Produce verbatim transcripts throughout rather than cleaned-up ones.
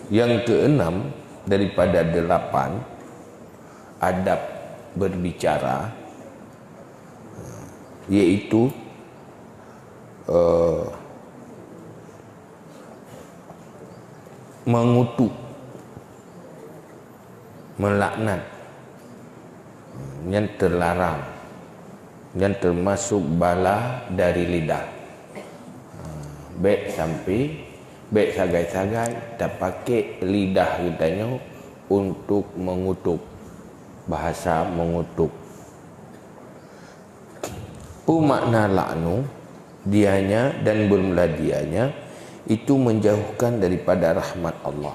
Yang keenam daripada delapan adab berbicara, yaitu, eh, mengutuk, melaknat. Nyan terlarang. Nyan termasuk bala dari lidah. Bèk sampai, bèk sagai-sagai tapaké lidah geutanyoe untuk mengutuk, bahasa mengutuk. Peue makna laknu? Dianya dan bermula dianya itu menjauhkan daripada rahmat Allah.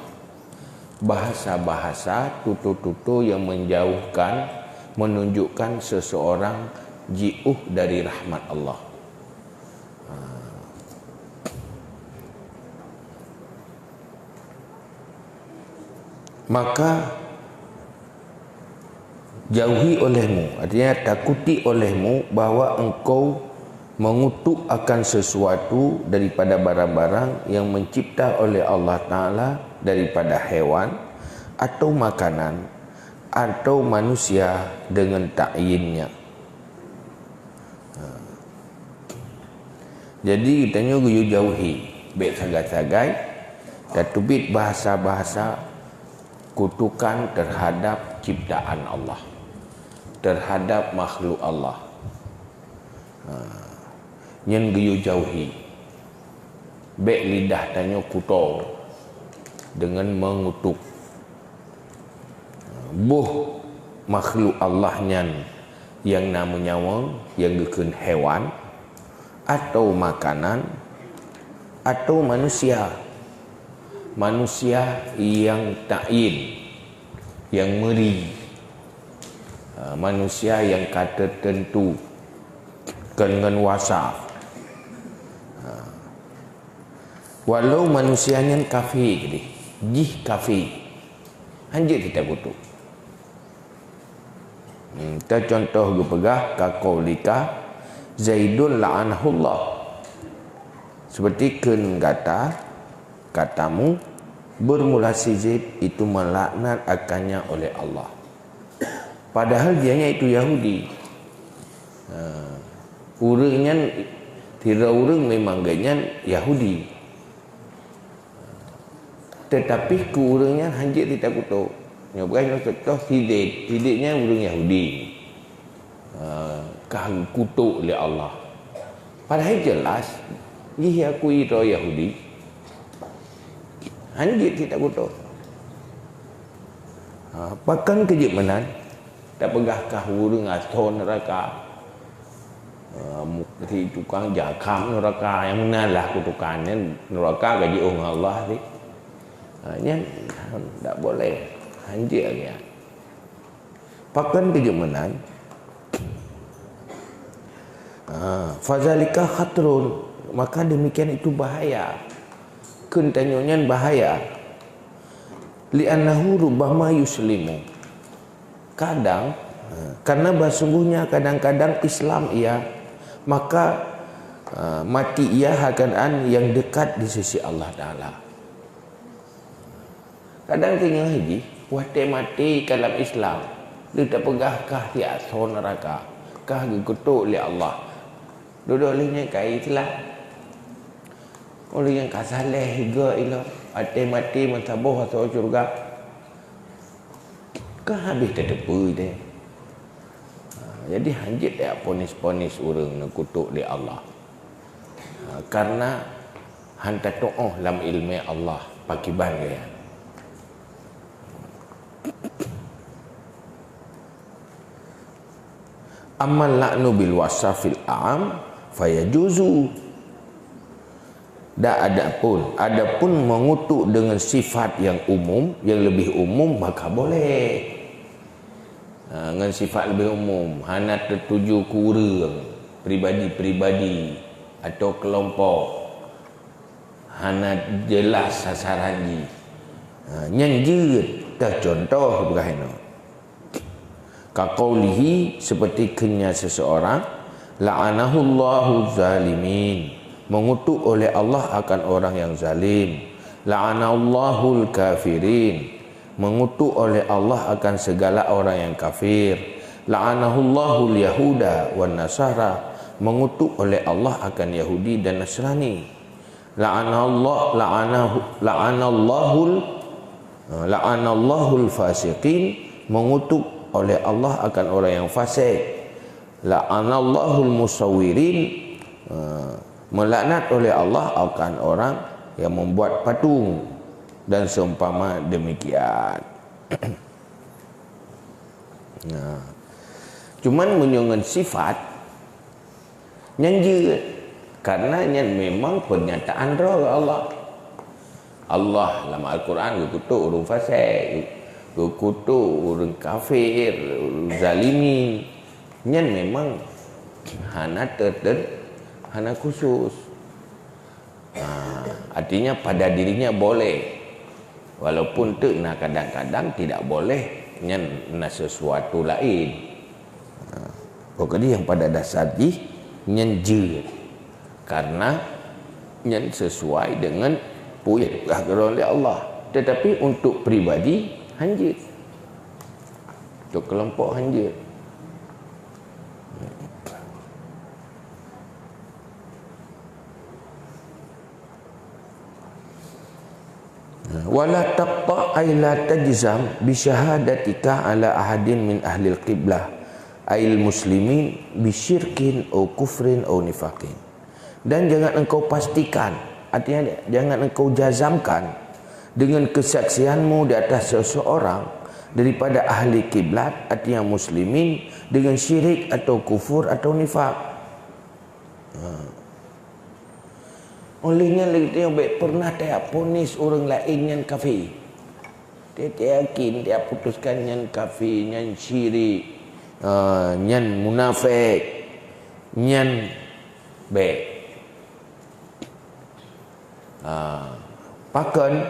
Bahasa-bahasa, tutur-tutur yang menjauhkan, menunjukkan seseorang jiôh dari rahmat Allah. Ha. Maka jauhi olehmu, artinya takuti olehmu, bahwa engkau mengutuk akan sesuatu daripada barang-barang yang mencipta oleh Allah Ta'ala daripada hewan atau makanan atau manusia dengan ta'yinnya. Ha. Jadi, geutanyoe geuyue jauhi, bèk sagai-sagai tateubiet bahasa-bahasa kutukan terhadap ciptaan Allah, terhadap makhluk Allah. Ha. Nyan geuyue jauhi. Bèk lidah tanyoe kuto deungon mengutuk. Boh makhluk Allah nyan nyang na meunyawa, nyang geukheun hewan, atau makanan, atau manusia. Manusia nyang ta'yin, nyang meuri. Ha, manusia nyang ka teuteuntu kon ngon wasaf. Ha. Walau manusia nyan kafé keudeh, jih kafé, hanjeuet teukutuk. Hmm, teucontoh geupeugah, "Ka qaulika Zaidun la'anahullah." Seperti kheun gata, katamu, bermula si Zaid itu melaknat akannya oleh Allah. Padahal dianya itu Yahudi. Ha, ureuëng nyan, sidroe ureuëng memang geuhnyan Yahudi. Tetapi keu ureuëng nyan hanjeuet teukutuk. Nyoe bukan nyoe contoh si Zaid. Si Zaid nyan ureuëng Yahudi. Ha, ka geukutuk lé Allah. Padahai jeulaih jih akui droe Yahudi. Hanjeuet teukutuk. Ha, pakon keu jeuet meunan? Tapeugah kah ureuëng asoe neuraka. Ha, mu-, si tukang jakam neuraka, nyang meunan lah kutukan nyan, neuraka ka jiôh ngon Allah tadi. Ha, nyan, ha, ndak boleh. Hanjeuet lagée nyan. Pakon keu jeuet meunan? Ha, fazalika khatrun, maka demikian itu bahaya. Kheun tanyoe nyan bahaya. Li'annahu rubbama yuslimu. Kadang, ha, karena bahwa sungguhnya kadang-kadang Islam ia, maka, ha, mati ia hakan an yang dekat di sisi Allah Taala. Kadang teungoh jih, watée maté ka lam Islam, lheueh tapeugah kah siasoe neuraka, kah geukutok lé Allah. Dudoe lheueh nyan ka Islam. Ureuëng nyang ka saleh higa ilong, watée maté meusaboh asoe syeuruga. Ka habéh tateupeue teuh. Ha, jadi hanjeuet taponis-ponis ureuëng neukutok lé Allah. Ha, karena hana tatuoh lam iéleumé Allah pakiban gaya. Ammal la'nu bil wasafil am fayajuzu. Dan adapun, adapun mengutuk dengan sifat yang umum, yang lebih umum, maka boleh. Ha, ngon sifat lebih umum, hana tertuju ke ureuëng, pribadi-pribadi atau kelompok, hana jelas sasaran jih. Ha, nyan jeuet teucontoh peugah inoe. Ka qaulihi, seperti kheunnya seseorang, "La'anahullahu zalimin," mengutuk oleh Allah akan orang yang zalim. La'anallahul kafirin, mengutuk oleh Allah akan segala orang yang kafir. La'anahullahul yahuda wan nasara, mengutuk oleh Allah akan Yahudi dan Nasrani. La'anallah, la'anahu, la'anallahul, la'anallahul fasiqin, mengutuk oleh Allah akan orang yang fasik. La'anallahul musawwirin, eh, melaknat oleh Allah akan orang yang membuat patung dan seumpama demikian. Nah, cuman meunyoe ngon sifat nyan jeuet, karena nyan memang pernyataan droe Allah. Allah lam Al-Quran geukutuk ureuëng fasik, geukutuk ureuëng kafir, ureuëng zalimin. Nyan memang hana ter-, ter-, hana khusus. Ha, artinya pada dirinya boleh. Walaupun teuk na kadang-kadang tidak boleh, nyan na sesuatu lain. Ha, pokoknya yang pada dasar jih nyan jeuet. Karena nyan sesuai dengan peue nyang geupeugah oleh Allah. Tetapi untuk pribadi, hanjeuet. Untuk kelompok, hanjeuet. Wala taqta' ay la tajzam bi syahadatika ala ahadin min ahlil qiblah, ayil muslimin, bi syirkin au kufrin au nifaqin. Dan jangan engkau pastikan, artinya jangan engkau jazamkan dengan kesaksianmu di atas seseorang daripada ahli kiblat, artinya muslimin, dengan syirik atau kufur atau nifak. Ha. Oleh nyan lagée tanyoe bék pernah tajak ponis ureuëng laén nyan kafé. Tajak yakin, tajak putuskan nyan kafé, nyan syirik, ha, nyan munafék, nyan bék. Ha, pakon?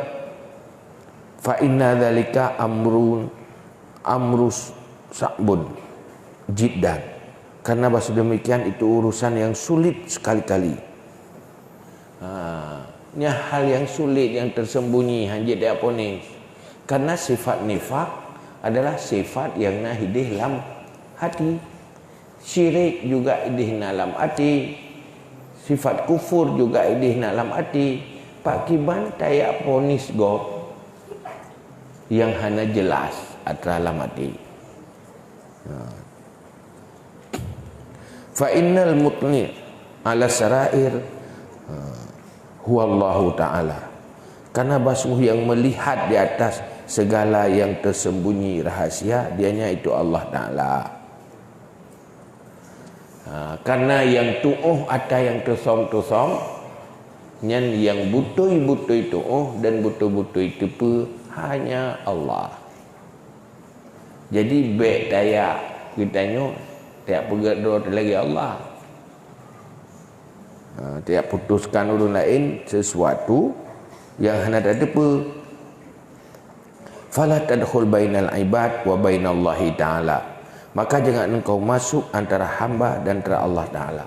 Fa inna dzalika amrun, amrus sa'bun jiddan. Karena bahasa demikian itu urusan yang sulit sekali-kali. Ha, nyan hal yang sulit, yang tersembunyi, hanjeuet diponis. Karena sifat nifak adalah sifat yang na hideh lam hati. Syirik juga ideh na lam até. Sifat kufur juga ideh na lam até. Pakiban tajak ponis gob nyang hana jelas atra lam até? Ha. Fa innal mutli' ala sarair, ha, huwallahu ta'ala. Karena bahwa yang melihat di atas segala yang tersembunyi rahasia, dianya itu Allah Ta'ala. Ha, karena yang tuoh atra yang teusöm-teusöm, nyan yang beutôi-beutôi tuoh dan beutôi-beutôi teupeue hanya Allah. Jadi, bék tajak geutanyoe, tajak peugét droe lagée Allah. Ha, tajak putuskan ureuëng laén sesuatu nyang hana tateupeue. Fala tadkhul bainal ibad wa bainallahi ta'ala. Maka jangan engkau masuk antara hamba dan antara Allah Ta'ala.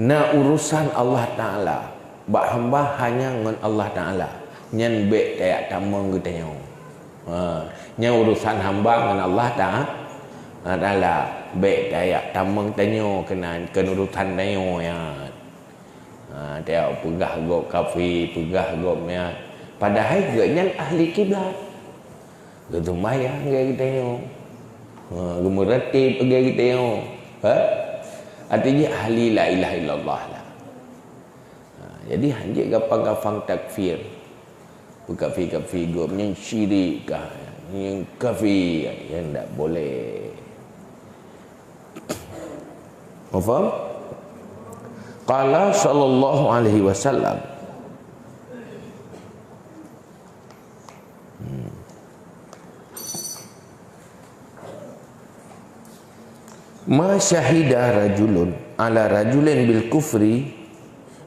Na urusan Allah Ta'ala bak hamba hanya ngon Allah Ta'ala. Nyan bék tajak tamong geutanyoe. Ha, nyan urusan hamba ngon Allah Ta'ala. Allah Ta'ala, bék tajak tamong tanyoe keunan, keu urusan tanyoe nyan. Ha, tajak peugah gob kafé, peugah gob nyan. Padahai gobnyan ahli kiblat. Geuseumayang lagée geutanyoe. Ha, geumeuratéb lagée geutanyoe. Ha? Artinya ahli la ilaha illallah lah. Ha, jadi hanjeuet gampang-gampang takfir. Peukafé-kafé gob nyan syirik kah, nyan kafé, nyan ndak boleh. Paham? Qala sallallahu alaihi wasallam. Hmm. Ma syahida rajulun ala rajulin bil kufri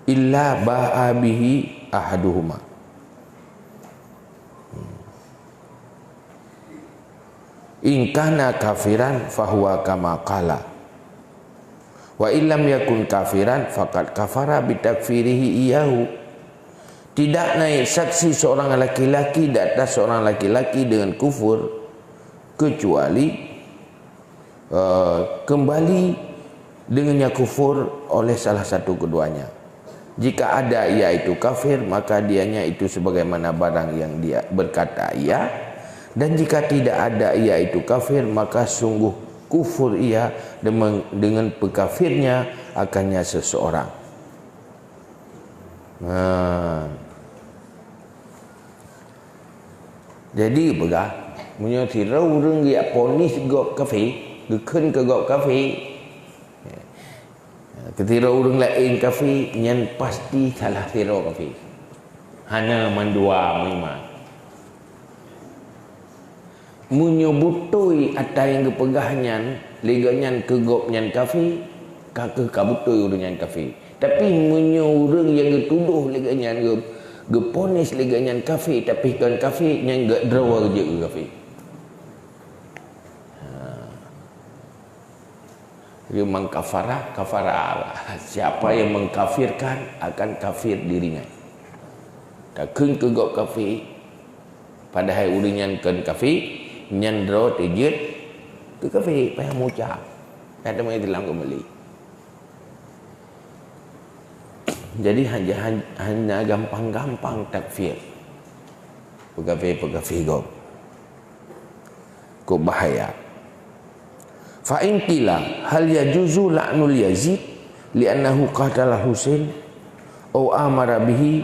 illa ba'a bihi ahaduhuma. In kana kafiran fahuwa kama qala. Wa illam yakun kafiran faqad kafara bitakfirihi iyahu. Tidak naik saksi seorang laki-laki di atas seorang laki-laki dengan kufur, kecuali, eh, kembali dengannya kufur oleh salah satu keduanya. Jika ada ia itu kafir, maka dianya itu sebagaimana barang yang dia berkata ia, dan jika tidak ada ia itu kafir, maka sungguh kufur ia demen-, dengan pekafirnya akannya seseorang. Nah. Jadi peugah, meunyoe sidroe ureuëng geujak ponis gob kafé, geukheun keu gob kafé, keu sidroe ureuëng laén kafé, nyan pasti salah sidroe kafé. Hana mandua meuiman. Meunyoe beutôi ata nyang geupeugah nyan, lé gobnyan keu gobnyan kafé, ka kheueh ka beutôi ureuëng nyan kafé. Tapi meunyoe ureuëng nyang geutudoh lé gobnyan geu-, geuponis lé gobnyan kafé, tapi kon kafé, nyan geuh droe jeuet keu kafé. Ha. Jadi, man kafara, kafara. Siapa yang mengkafirkan, akan kafir dirinya. Takheun keu gob kafé, padahai ureuëng nyan kon kafé, nyan droe teujeuet keu kafé, payah meucah. Payah teumé dalam keumbali. Jadi, hanya, hanya gampang-gampang takfir peukafé-peukafé gob. Kok bahaya. Fa in qila, hal yajuzu la'nul Yazid li'annahu qatala Husain au amara bihi?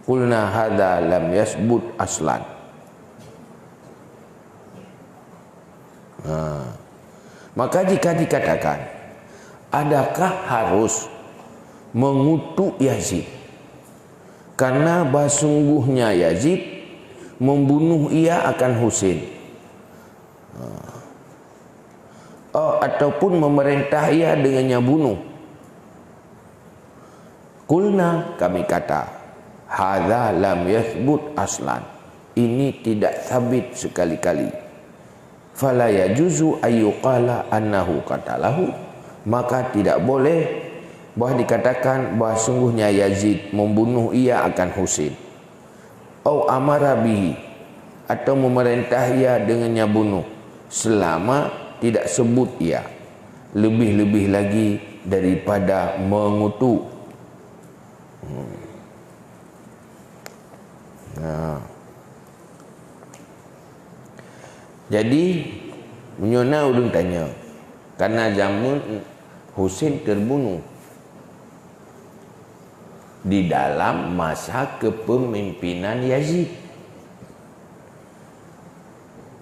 Qulna hadza lam yasbut aslan. Ha. Maka jika dikatakan, adakah harus mengutuk Yazid? Karena bahsungguhnya Yazid membunuh ia akan Husain. Ha. Oh, ataupun memerintah ia dengannya bunuh. Qulna, kami kata, hadza lam yathbut aslan. Ini tidak sabit sekali-kali. Fala yajuzu ayyuqala annahu qatalahu. Maka tidak boleh bah dikatakan bahwa sungguhnya Yazid membunuh ia akan Husain. Au amara bihi, atau memerintah ia dengannya bunuh, selama tidak sebut ia, lebih-lebih lagi daripada mengutuk. Hmm. Nah. Jadi, meunyoe na ureuëng tanya, karena zaman Husain terbunuh di dalam masa kepemimpinan Yazid.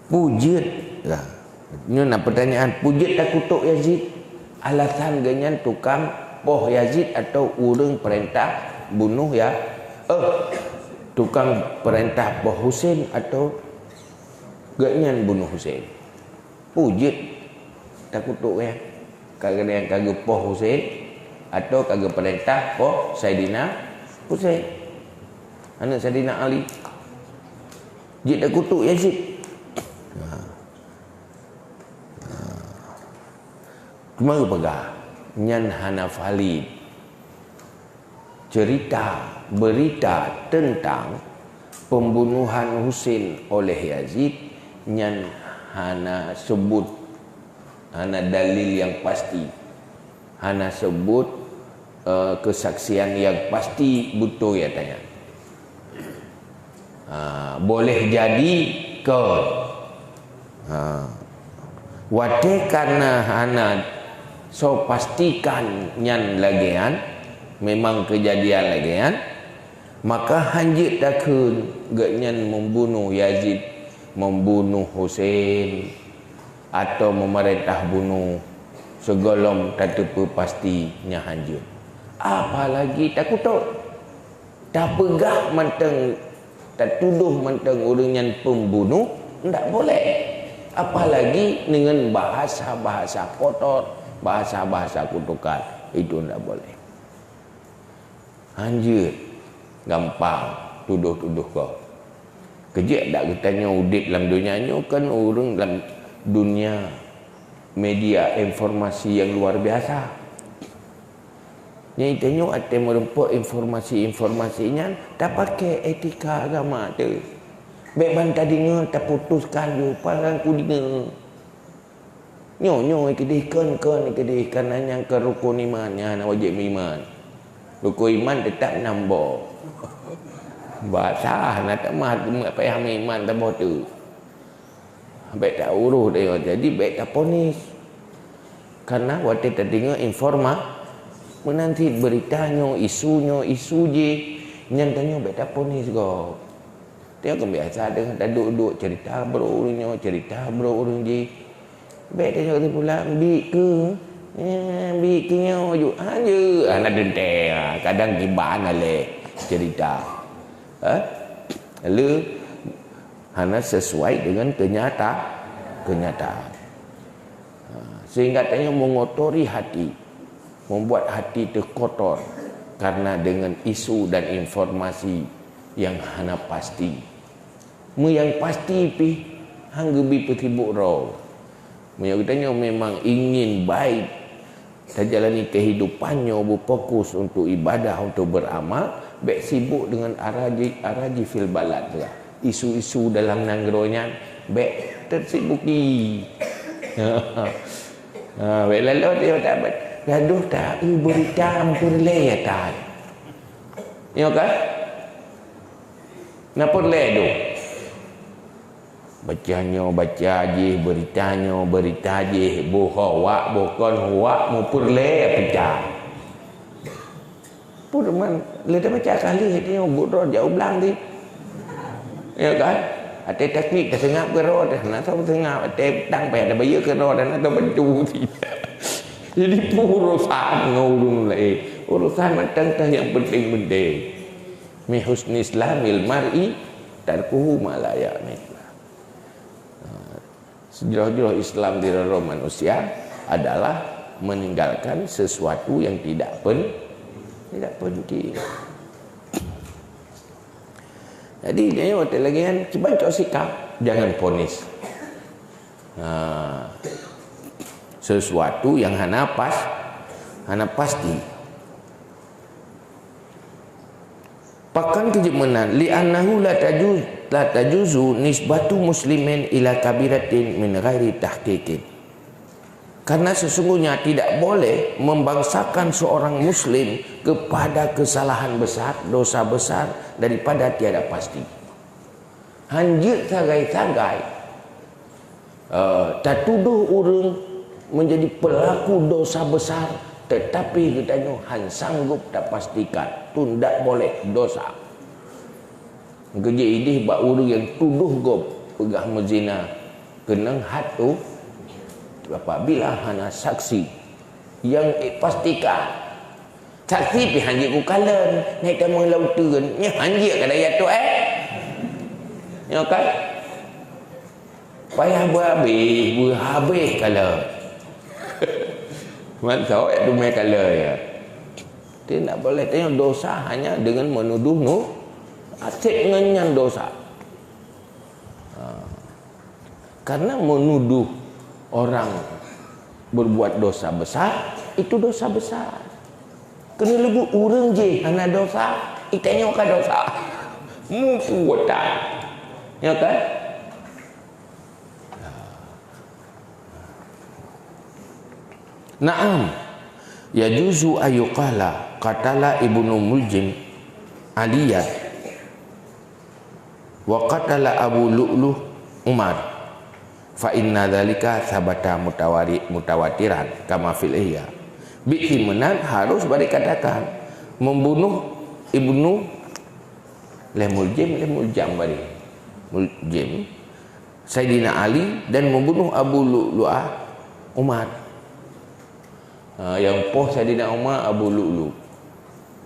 Peue jeuet, lah. Nyoe na pertanyaan, peue jeuet takutok Yazid? Alasan geuhnyan tukang poh Yazid atau ureuëng perintah bunuh ya, eh, tukang perintah poh Husain atau geuhnyan bunuh Husain? Peue jeuet takutok nyan? Ka geuhnyan ka geupoh Husain atau ka geupeurintah poh Saidina Husain, aneuëk Saidina Ali? Jeuet takutok Yazid? Ha. Ha. Teuma geupeugah, nyan hana valid. Cerita, berita tentang pembunuhan Husain oleh Yazid nyan hana sebut, hana dalil nyang pasti, hana sebut, eh, kesaksian nyang pasti beutôi ata nyan. Ha, boleh jadi kon. Ha. Watée kana hana soe pastikan nyan lagée nyan, memang keujadian lagée nyan, maka hanjeuet takheun geuhnyan membunuh Yazid, membunuh Husain, atau memerintah bunuh, sigohlom tateupeue pasti nyan hanjeuet. Apalagi takutok. Tapeugah mantong, tatudoh mantong ureuëng nyan pembunuh, ndak boleh. Apalagi dengan bahasa-bahasa kotor, bahasa-bahasa kutukan. Itu ndak boleh. Hanjeuet gampang tudoh-tudoh gob. Keujeuet dak geutanyoe udeb lam donya nyoe kan ureuëng lam dunia media informasi nyang luar biasa. Nyang tanyoe até meurumpok informasi-informasi nyan tapaké etika agama teuh. Bék ban tadeungoe taputuskan ju palan kudeungoe. Nyoe-nyoe keudeh kon-kon keudeh kana nyang keu rukun iman nyan wajéb iman. Rukun iman teutap nam boh. Basah na tamah payah meuiman saboh teuk. Bék ta urôh deungon jadi bék taponis. Karena watée tadeungoe informa meunan cit beurita nyoe, isu nyoe, isu jih, nyan tanyoe bék taponis gob. Tanyoe kan biasa deungon taduek-duek cerita brok ureuëng nyoe, cerita brok ureuëng jih. Bék tanyoe teupulang bik keu, eh, bik keu nyoe ju. Hanjeuet hana teuntée, kadang kiban lé cerita. Eh? Le hana sesuai dengan kenyata, kenyataan. Ha, sehingga tanyoe mengotori hati, membuat hati teuh kotor karena dengan isu dan informasi yang hana pasti. Meunyoe pasti pih hang geubi peusibuk droe. Meunyoe geutanyoe memang ingin baik tajalani kehidupan nyoe beufokus untuk ibadah, untuk beramal, bék sibuk dengan araji, araji fil balad lah. Isu-isu dalam nanggroe nyan bék teusibuki. Ha, bék lalu dia tak bet. Gaduh tak, eh, berita ampun lé ya tak. Ya kan? Napa lé tu? Baca nyoe, baca jih, berita nyoe, berita jih, boh hoak, boh kon hoak, mupur lé pecah. Pur man, lé dah baca kali, hati nyoe, buet droe jak u blang di. Ya kan? Até taknik dah sengap ke roh dah, nak tahu sengap, até tang payah dah bayar ke roh dah, nak tahu bantu. Jadi, pun urusan ngon ureuëng lain. Urusan mantong tah yang penting-penting. Min husni islamil mar'i tarkuhu ma la ya'ni. Ha, sejroh-jroh Islam di dalam manusia adalah meninggalkan sesuatu yang tidak pen-, tidak penting. Jadi, dia waktu lagi kan, cuba cok sikap, jangan ponis. Ha, sesuatu yang hana pas, hana pasti. Pakon keu jeuet meunan, li'annahu la tajuz-, la tajuzu nisbatu muslimin ila kabiratin min ghairi tahqiqin. Karena sesungguhnya tidak boleh membangsakan seorang muslim kepada kesalahan besar, dosa besar daripada tiada pasti. Hanjeuet sagai-sagai, eh, tatuduh ureuëng menjadi pelaku dosa besar, tetapi geutanyoe han sanggup tapastikan, tu ndak boleh, dosa. Geujak ideh bak ureuëng nyang tuduh gob peugah meuzina, keunong hat tu, apabila hana saksi nyang dipastikan. Saksi pih hanjeuet kukalon, naik tamong lam uteuen, nyan hanjeuet ka daya tu, eh. Nyoe kan? Payah beuhabéh, beuhabéh kalon. Mansok ya dumé kalon ya. Tidak boleh tanya dosa hanya dengan menuduh nu, asik ngon nyan dosa. Ha. Karena menuduh orang berbuat dosa besar, itu dosa besar. Kena lebu ureuëng jih hana dosa, itanyoe ka dosa. Muputan. Ya kan? Naam, yajuzu ayyuqala qatala Ibnu Muljim Aliyan wa qatala Abu Lu'lu Umar, fa inna dzalika sabata mutawari-, mutawatiran kama fil Ihya. Bit meunan harus bari katakan membunuh Ibnu lé Muljim, lé Muljam bari. Muljim, Saidina Ali dan membunuh Abu Lu'lu'ah Umar. Ha, nyang poh Saidina Umar Abu Lu'lu.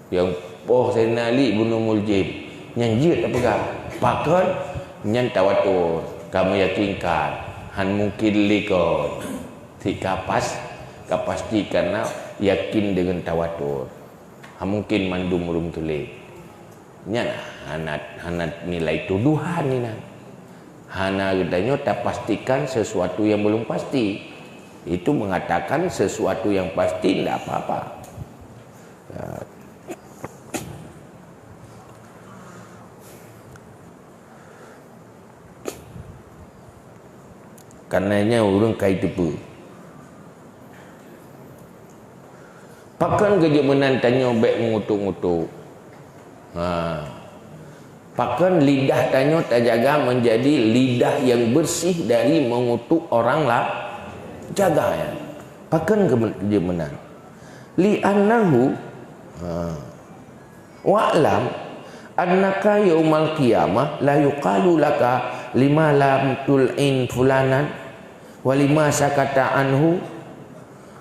Nyang poh Saidina Ali Ibnu Muljim. Nyan jeuet tapeugah. Pakon? Nyan tawatur. Ka meuyakinkan. Han mungkin likot. Sikapas, kapasti karena yakin dengan tawatur. Han mungkin mandum ureuëng tuléh. Nyan hana, hana nilai tuduhan inan. Hana geutanyoe tapastikan sesuatu yang belum pasti. Itu mengatakan sesuatu yang pasti ndak apa-apa. Ya, Karenanya ureuëng kai teupeu. Pakon keu jeuet meunan tanyoe bék meungutuk-ngutuk? Ha. Pakon lidah tanyoe tajaga menjadi lidah yang bersih dari mengutuk orang la-, jaga ya. Pakon keu jeuet meunan? Li'annahu, ha. Wa'lam annaka yaumal qiyamah la yuqalu laka lima lam tul'in fulanan wa lima sakata anhu,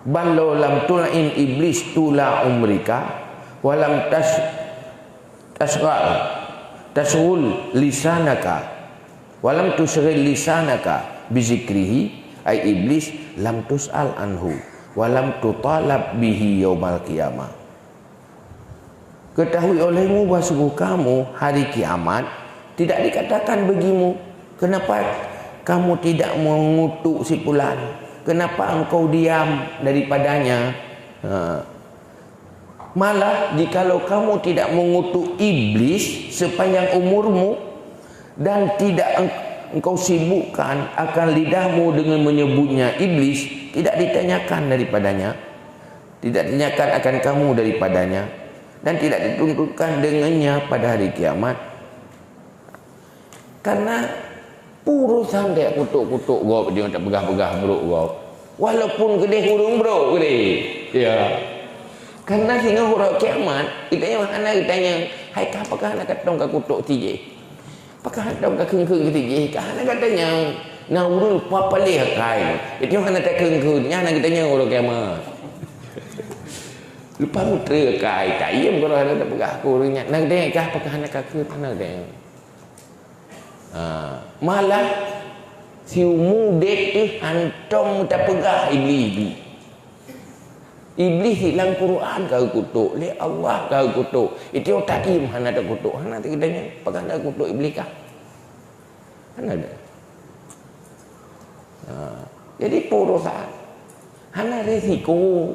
bal law lam tul'in iblis tula umrika wa lam tas-, tasghal, tasghul lisanaka, wa lam tusghil lisanaka bizikrihi, ai iblis, lam tus'al anhu wa lam tutalab bihi yaumal qiyamah. Ketahui olehmu bahwa sungguh kamu hari kiamat tidak dikatakan bagimu, "Kenapa kamu tidak mengutuk si fulan? Kenapa engkau diam daripadanya?" Ha. Malah, jikalau kamu tidak mengutuk iblis sepanjang umurmu dan tidak eng-, engkau sibukkan akan lidahmu dengan menyebutnya iblis, tidak ditanyakan daripadanya. Tidak ditanyakan akan kamu daripadanya, dan tidak dituntutkan dengannya pada hari kiamat. Karena urusan dek kutuk-kutuk gob, jangan tak peugah-peugah brok gob. Walaupun keudeh ureuëng brok keudeh. Ya. Karena singoh uroe kiamat, kita yang hana ditanya, "Hai kah, apakah hana katong ka kutuk tijih?" Pakon hana katong ka kheun-kheun keu tijih, ka hana gata nyang na ureuëng lupa paléh akai. Itu hana takheun-kheun, nyan hana gata nyang uroe kiamat. Lupa mutre akai, taiem keu hana tapeugah keu ureuëng nyan. Na gata nyang kah pakon hana ka kheun, hana gata nyang. Ha, malah siumu dek teuh hantong tapeugah Iblih. Iblih lam Quran ka geukutuk, lé Allah ka geukutuk. Itu taiem hana takutuk, hana teudeungoe, pakon takutuk Iblih kah? Hana ada. Ha. Jadi, peue urosan? Hana resiko.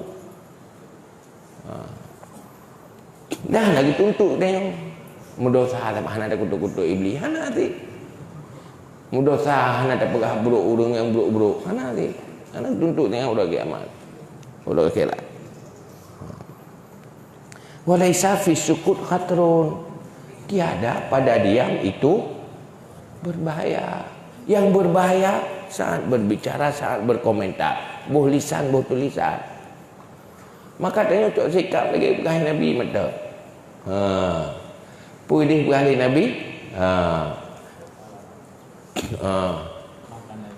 Ha. Dah lagi tuntut tengok. Meudosa sama hana takutuk-kutuk Iblih, hana até. Meudosa hana tapeugah brok ureuëng nyang brok-brok, hana até. Hana tuntut tengok uroe kiamat. Uroe akhirat. Walaisa fi sukut khatrun. Tiada pada diam itu berbahaya. Yang berbahaya saat berbicara, saat berkomentar. Boh lisan, boh tulisan. Maka tanyoe cok sikap lagée peugah Nabi meuta. Ha. Peue deh peugah lé Nabi? Ha. Ha.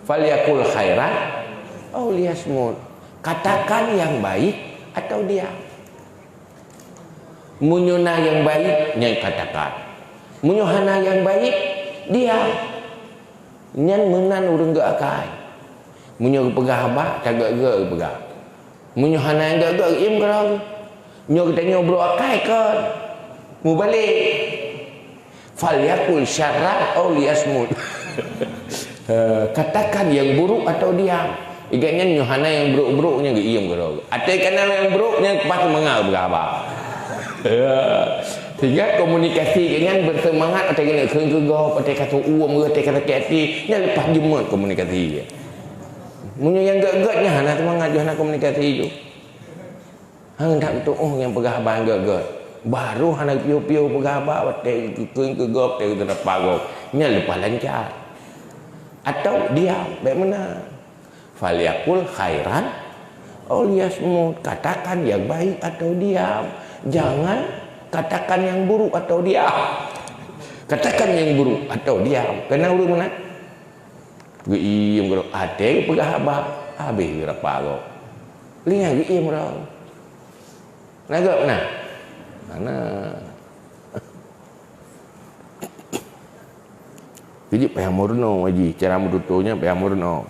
"Falyakul khairan aw liyasmut." Katakan yang baik atau diam. Meunyoe na nyang baik, nyan katakan. Meunyoe hana nyang baik, diam. Nyan meunan ureuëng geuakai. Meunyoe geupeugah haba, tagét-gét geupeugah. Meunyoe hana nyang gét-gét, geuiem keudroe. Nyoe geutanyoe brok akai kon. Mubalek. "Falyakul syarran aw liyasmut." Eh, katakan yang buruk atau diam. Igan nyan nyoe hana nyang brok-brok nyan geuiem keudroe. Até kana nyang brok nyan pas mangat geupeugah haba. Ya. Sehingga komunikasi nyan bersemangat, até keuneuk kheun keu gob, até ka seuuem, até ka sakét até, nyan leupah jeuet komunikasi. Meunyoe nyang gét-gét nyan hana seumangat, hana komunikasi ju. Hana tuoh nyang peugah haba gét-gét. Baru hana piôh-piôh peugah haba, watée geukheun keu gob, watée geuteupeue gob. Nyan leupah lancar. Atau diam, bék meunan. "Falyakul khairan aw liyasmut." Katakan yang baik atau diam. Jangan katakan yang buruk atau diam. Katakan yang buruk atau diam. Keunan ureuëng meunan. Geuiem keudroe, até geupeugah haba, habéh geurapa gob. Lingai geuiem keudroe. Na gob na? Hana. Jadi payah meurunoe, Haji, cara meututoe nyan payah meurunoe.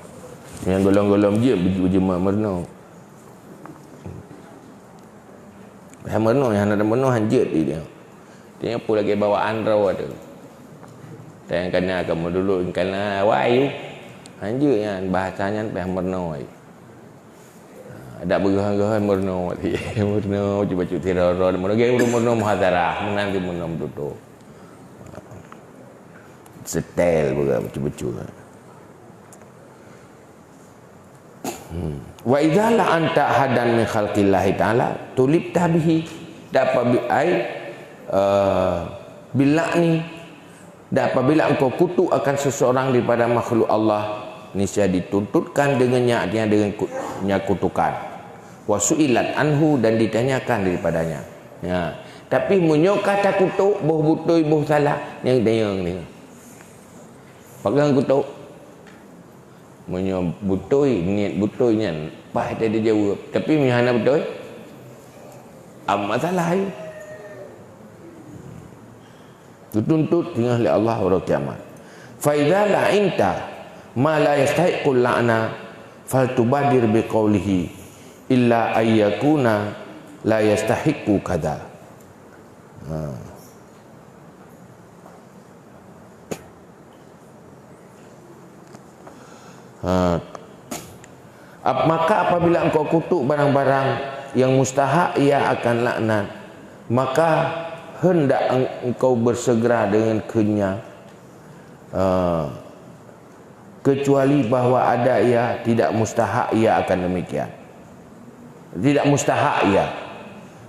Nyang gohlom-gohlom jeuet beu-, beu-, jeuet meurunoe. Payah meurunoe, nyang hana meurunoe hanjeuet di dia. Dia pun lagi bawaan droe tu. Tang kana ka meudulot, kana awai tu. Hanjeuet nyan, bahasa nyan payah meurunoe. Adak beugeuhon-geuhon meurunoe, meurunoe, bacut-bacut sirara, meurunoe, meurunoe muhadharah, meunan meurunoe meututoe. Setel beugeuh bacut-bacut. Wa idza la'anta ahadan min khalqillahi ta'ala tulibta bihi. Dan apabila ai, eh, bila'ni, dan apabila engkau kutuk akan seseorang daripada makhluk Allah, niscaya dituntutkan dengannya, artinya dengan ku-, nya kutukan. Wa su'ilat anhu, dan ditanyakan daripadanya. Ya. Tapi meunyoe ka takutuk, boh beutôi, boh salah, nyang tanyong ni. Pakon kutuk? Meunyoe beutôi, niet beutôi nyan, paih teuh dijaweueb. Tapi meunyoe hana beutôi, am masalah ai. Geutuntut teungoh lé Allah uroe kiamat. Fa idza la'inta ma la yastahiqqul la'na, faltubadir biqaulihi, illa ayyakuna la yastahiqqu kadza. Ha. Ha. Ap-, maka apabila engkau kutuk barang-barang yang mustahak ia akan laknat, maka hendak eng-, engkau bersegera dengan kenya, ha, kecuali bahwa ada ia tidak mustahak ia akan demikian. Tidak mustahak ia.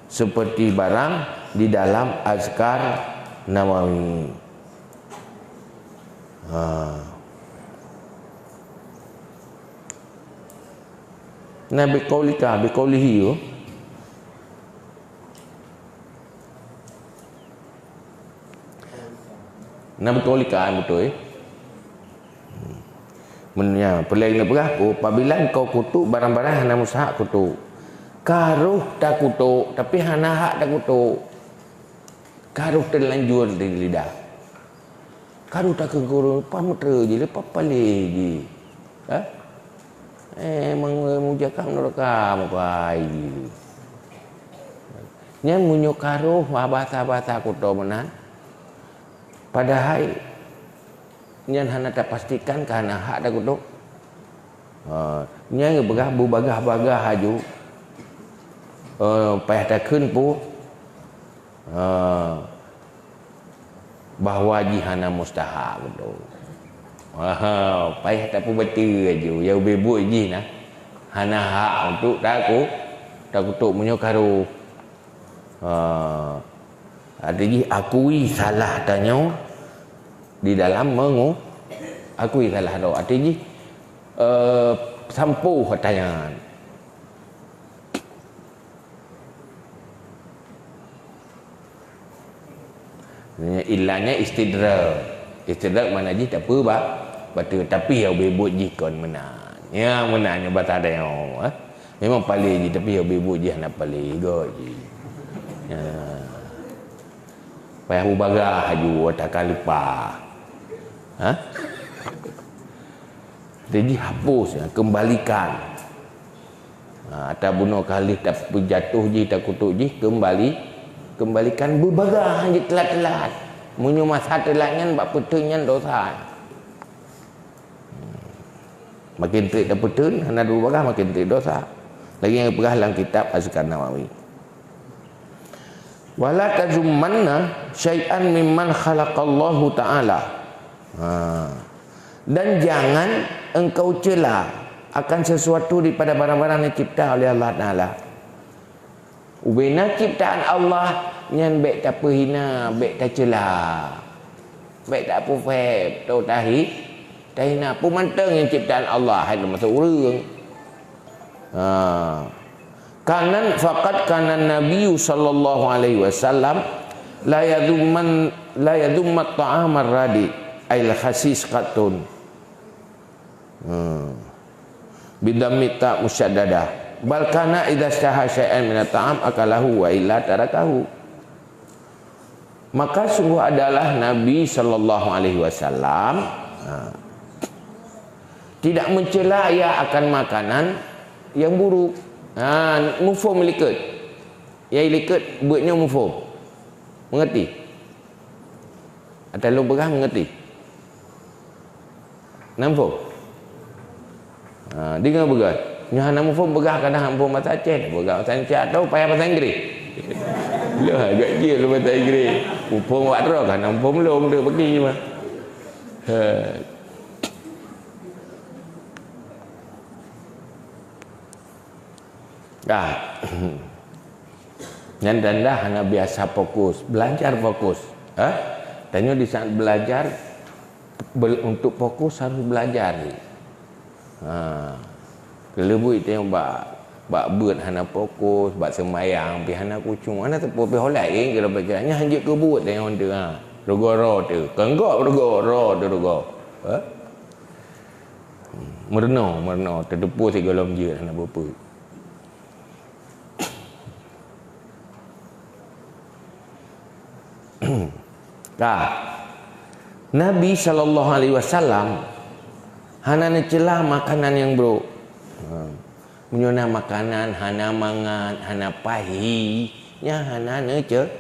Seperti barang di dalam Azkar Nawawi. Ha. Nah, biqaulika, biqaulihi tu. Nah, biqaulika, beutôi. Meunyoe peuleng neupeugah ku, apabila engkau kutuk barang-barang hana mustahak kutuk. Ka roh takutuk, tapi hana hak takutuk. Ka roh teulanjur di lidah. Ka roh takheun keu ureueng, "Pah meuteue jih lé, pah paléh jih." Ha? Eh, meunyoe mujak ka meunurot ka mukai jih. Nyan meunyoe ka roh bahasa-bahasa kuto meunan, padahai nyan hana tapastikan ka hana hak takutuk. Ha, nyan geupeugah beubagah-bagah aju. Eh, payah takheun peue. Ha, bahwa jih hana mustahak beutôi. Ha, payah tapeubateue aju. Ya ubé buet jih nah. Hana hak untuk taku-, takutuk meunyoe ka roh. Ha, arti jih akui salah tanyoe di dalam mengu-, akui salah droe. Arti jih, eh, sampoe ata nyan. Illanya istidrak. Istidrak makna jih tapeuba-, bateue, tapi ya ubé buet jih kon meunan. Ya meunan nyoe basa tanyoe, eh. Memang paléh jih, tapi ya ubé buet jih hana paléh, göt jih. Ya. Payah beubagah aju, takah leupah. Ha? Jadi hapus, ya, kembalikan. Ha, tabunoe ka lheueh tapeujatoh jih, takutuk jih, kembali, kembalikan beubagah jih teulat-teulat. Meunyoe masa teulat nyan bak peuteun nyan dosa. Makin trép tapeuteun, hana beubagah makin trép dosa. Lagèe nyang geupeugah lam kitab Azkar Nawawi. "Wala tazummanna syai'an mimman khalaqallahu ta'ala." Ha. Dan jangan engkau cela akan sesuatu daripada barang-barang yang dicipta oleh Allah Ta'ala. Ubena ciptaan Allah nyan bèk tapeuhina, bèk tacela. Bèk tapeuphét, tau tahi-, tahina. Peue mantong nyang ciptaan Allah, hai termasuk ureueng. Ha. Kanan, faqad kanan Nabiyyu sallallahu alaihi wasallam la yadhumman, la yadhummat ta'amar radi, ail khasis qattun. Hmm. Bidhammi ta musyaddadah. Bal kana idza ishtahha syai'an minat ta'am akalahu wa illa tarakahu. Maka sungguh adalah Nabi sallallahu alaihi wasallam, ha, tidak mencela ia akan makanan yang buruk. Ha, muphom likot. Ya likot buet nyoe muphom. Mengerti? Ata lôn peugah mengerti? Na muphom? Ha, deungoe beugöt. Nyoe hana muphom peugah kadang hana muphom bahasa Aceh, peugah bahasa Indonesia atau payah bahasa Inggris. Lôn agak jeuet lôn bahasa Inggris. Muphom awak droe ka hana muphom lôn, deuek bagi mah. Ha. Ka. Nyan tanda hana biasa fokus. Belajar fokus. Ha? Tanyoe di saat belajar, bel-, untuk fokus harus belajar. Ha. Keuleubui tanyoe bak, bak beuet hana fokus, bak seumayang pih hana khusyuk. Hana teupeu pih ho laén kira-kira. Nyan hanjeuet keu buet tanyoe tu, ha. Rugoe droe teuh. Kon gob rugoe, droe teuh rugoe. Ha? Meurunoe, meurunoe. Teuteupue sigohlom jeuet hana beupeu. Ka. Nabi sallallahu alaihi wasallam hana neucela makanan nyang brok. Ha. Meunyoe na makanan hana mangat, hana pahi, nyan hana neuce-,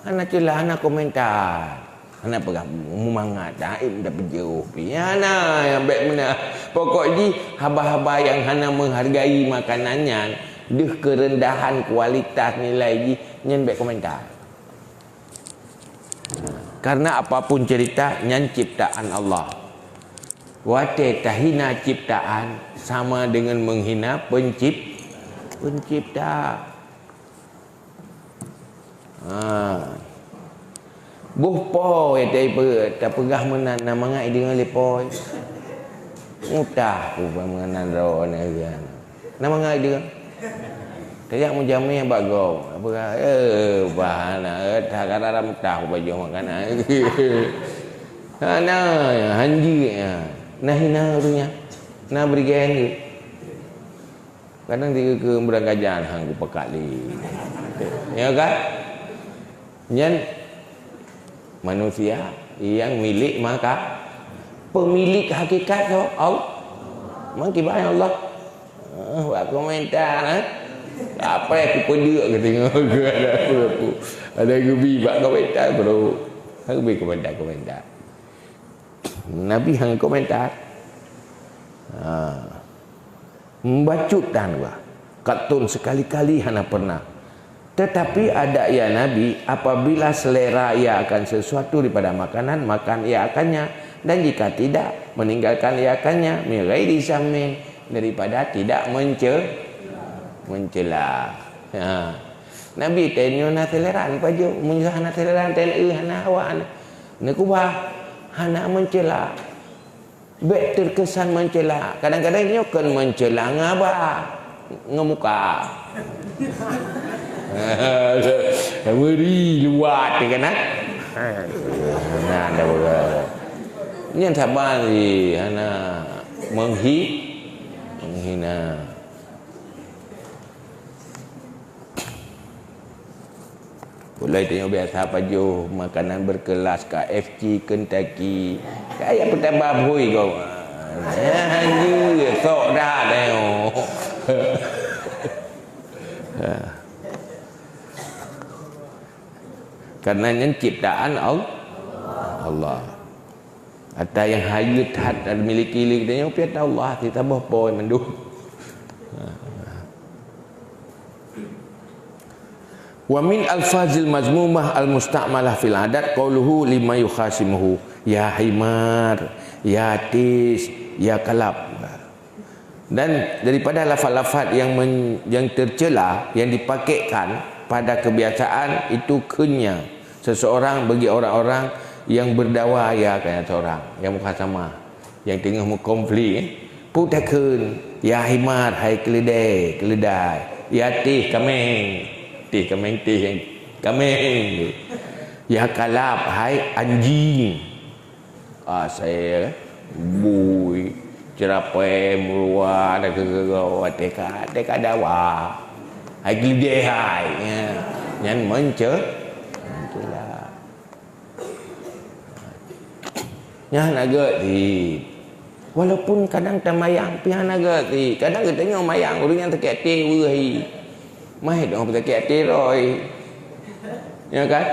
hana cela, hana komentar. Hana peugah, "Meumangat, taib dah peujeuh pih." Hana, nyang bék meunan. Pokok jih, haba-haba nyang hana menghargai makanan nyan, deuh keureundahan kualitas nilai jih, nyan bék komentar. Karena apapun cerita, nyan ciptaan Allah. Watée tahina ciptaan, sama dengan menghina pencip-, pencipta. Ha. Boh po nyang tapeu-, tapeugah meunan, na mangat ideungoe lé po. Mutah ku meunan droe nyan. Na mangat ideungoe. Tajak meujamé bak gob. Tapeugah, "Eh, bah na, eh, that kadang mutah ku pajoh makanan." Hana, hanjeuet nyan. Na hina ureuëng nyan. Na bri gaya nyan. Kadang dikeue-keue meurangkajan hang kupakat lé. Ya kan? Nyan manusia yang milik maka pemilik hakikat tu Allah. Memang kiban Allah. Ah, buat komentar, eh. Apa yang kupedek ke tengok ke ada apa aku. Ada gubi bak komentar, bro. Aku beri komentar-komentar. Nabi hang komentar. Ha. Membacut dan wah. Katun sekali-kali hana pernah. Tetapi ada ya Nabi, apabila selera ia akan sesuatu daripada makanan, makan ia akannya. Dan jika tidak, meninggalkan ia akannya. Min ghairi zammin, daripada tidak mence-, mencela. Ha. Nabi tanyoe na selera, pajoh. Meunyoe hana selera, tanyoe hana hawa. Neukubah, hana mencela. Bék terkesan mencela. Kadang-kadang nyoe kon mencela ngaba, ngeumuka. Meuri luwat kan, ah? Nah, dah betul. Nyan saban sih, hana menghi-, menghina. Ulai tanyoe biasa pajoh makanan berkelas, K F C, Kentucky. Kaya peutaba bui kau. Ya, hanjeuet, sok dah tanyoe. Karena nyan ciptaan Al-, Allah. Ata nyang hayeue that dan miliki lé geutanyoe, piet Allah, teutabah poi mandum. Wa min alfazil mazmumah al-musta'malah fil adat qauluhu liman yukhasimuhu, "Ya himar, ya tis, ya kalab." Dan daripada lafaz-lafaz yang men-, yang tercela, yang dipakaikan pada kebiasaan itu, keunnya seseorang bagi orang-orang yang berdawa, ya, kaya seorang yang mukhasamah, yang teungoh meukonflik, eh, peue takheun, "Ya himar, hai keuleudai, keuleudai, ya tih kaméng, tih kaméng, tih kaméng, ya kalab, hai anjing." Asée, bui, ceurapée, meuluwa, dan keu-, keu-, keu-, watée ka, watée ka dawa. Hai geulideh hai, ya. Nyan mence-, mencela. Nyan hana gét cit. Walaupun kadang tamayang, pih hana gét cit. Kadang geutanyoe mayang, ureuëng nyang sakét até weueh cit. Mah dong sakét até roh cit. Ya kan?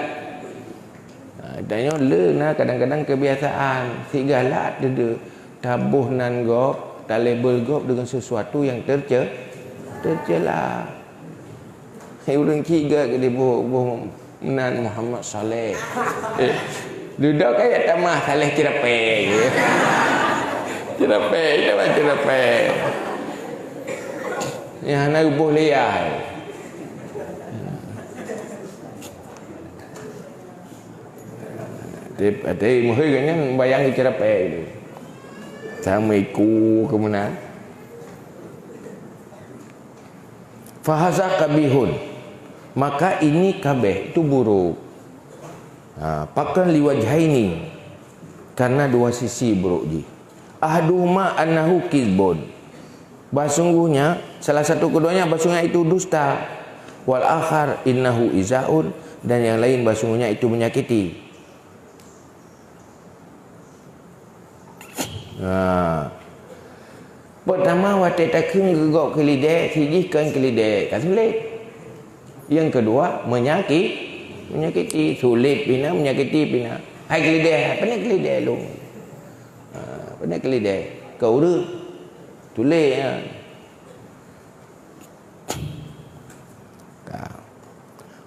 Ha, tanyoe le na kadang-kadang kebiasaan, sigalak teudeuk, taboh nan gob, talabel gob dengan sesuatu yang terce-, tercela. Hai ureuëng ciga ke diboh, boh nan Muhammad Saleh. Eh, dudoe kaya tamah Saleh Ceurapée je. Ceurapée, itu mah Ceurapée. Nyang hana geuboh lé ai. Tapi, tapi meuhôi geuh nyan bayang geuceurapée tu. Sama iku keu meunan. Fahaza qabihun. Maka ini kabeh, itu buruk. Ha, pakon liwajhaini. Karena dua sisi buruk jih. Ahaduhuma annahu kizbun. Bahsungguhnya, salah satu keduanya bahsungguhnya itu dusta. Wal akhar innahu izaun, dan yang lain bahsungguhnya itu menyakiti. Ha. Pertama, watée takheun geugob keulidée, sijih kon keulidée, ka sulet. Yang kedua, menyaki-, menyakiti, sulet pih na, menyakiti pih na. Hai keulidée, hai, pane keulidée lôn. Ha, pane keulidée, ka ureuëng. Tuléh, ya. Ka.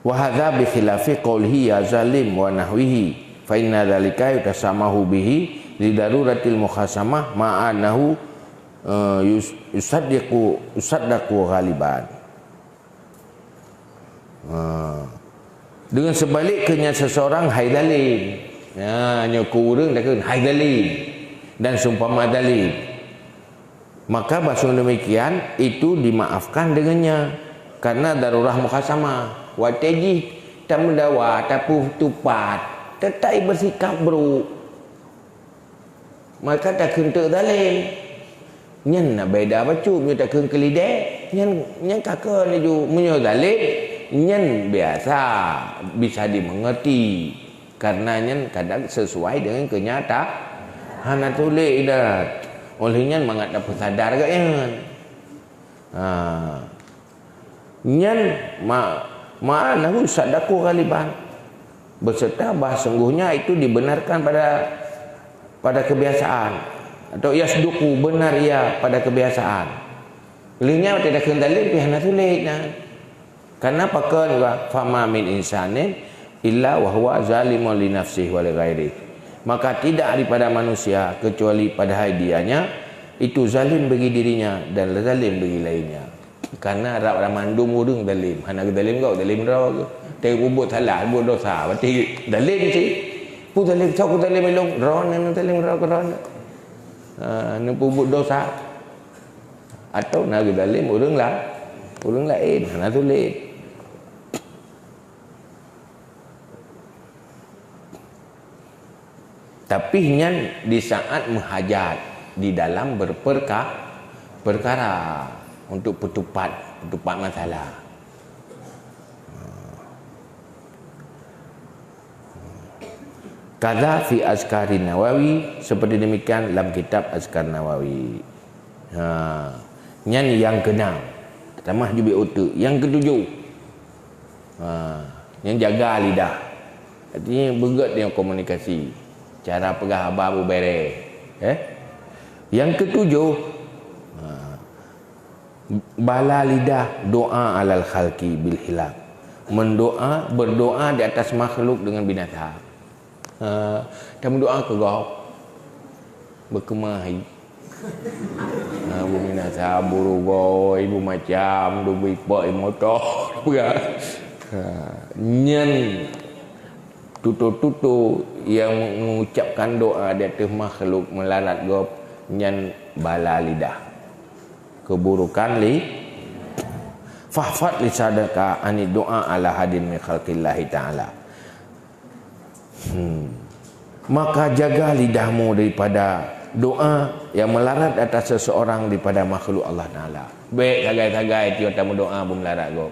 Wa hadza bi khilafi qaulihi ya zalim wa nahwihi, fa inna dzalika yutasamahu bihi li daruratil mukhasamah ma annahu, eh, yus-, yusaddiqu, yusaddaqu ghaliban. Ha. Dengan sebaliknya seseorang hai zalim. Ya, nyoe keu ureuëng takheun hai zalim dan seumpama zalim. Maka bahasa demikian itu dimaafkan dengannya karena darurah mukhasamah. Watée jih tameudawa, tapeutupat, tetai bersikap buruk. Maka takheun teuk zalim. Nyan na beda bacut meunyoe takheun keulidée, nyan, nyan ka keu laju. Meunyoe zalim, nyan biasa bisa dimengerti. Karena nyan kadang sesuai dengan kenyataan. Hana tuléh idat. Oleh nyan mangat tapeusadar geuh nyan. Ha. Nyan ma-, ma'anahu sadaqu ghaliban. Beserta bah sungguhnya itu dibenarkan pada, pada kebiasaan. Atau yasduqu, benar ia pada kebiasaan. Lheueh nyan watée takheun zalim pih hana sulet nyan. Karena pakon juga, fama min insanin illa wa huwa zalimun li nafsihi wa li ghairihi. Maka tidak daripada manusia kecuali padahai dianya itu zalim bagi dirinya dan zalim bagi lainnya. Karena rab ramandum ureuëng zalim, hana geuzalim gob, zalim droe geuh. Tapi peubuet salah, peubuet dosa, berarti zalim cit. Peue zalim, soe keu zalim ilong, droeneuh zalim droe keu droeneuh. Ha, neupeubuet dosa. Atau na geuzalim ureuëng la-, ureuëng laén, hana sulet. Tapi nyan di saat meuhajat di dalam berperka-, perkara untuk peutupat, peutupat masalah. Kadza fi Azkarin Nawawi, seperti demikian lam kitab Azkar Nawawi. Ha, nyan nyang keunam. Tamah jubit uteuk. Nyang ketujoh. Ha, nyang jaga lidah. Artinya beugét dengan komunikasi. Cara peugah haba beubereh. Eh? Nyang ketujoh, ha, bala lidah doa alal khalqi bil hilak. Mendoa, berdoa di atas makhluk dengan binasa. Ha, tameudoa keu gob. Beukeumah i. Ha, bubina sabu rugoi, bumacam, dubi pok i moto. Ha, nyan tutoe-tutoe nyang mengucapkan doa di ateueh makhluk meularat gob, nyan bala lidah. Keuburukan li, fahfad lisanaka anid doa ala hadin min khalqillahi ta'ala. Hmm. Maka jaga lidahmu daripada doa yang melarat atas seseorang daripada makhluk Allah Taala. Bék sagai-sagai tiep tameudoa beumeularat gob.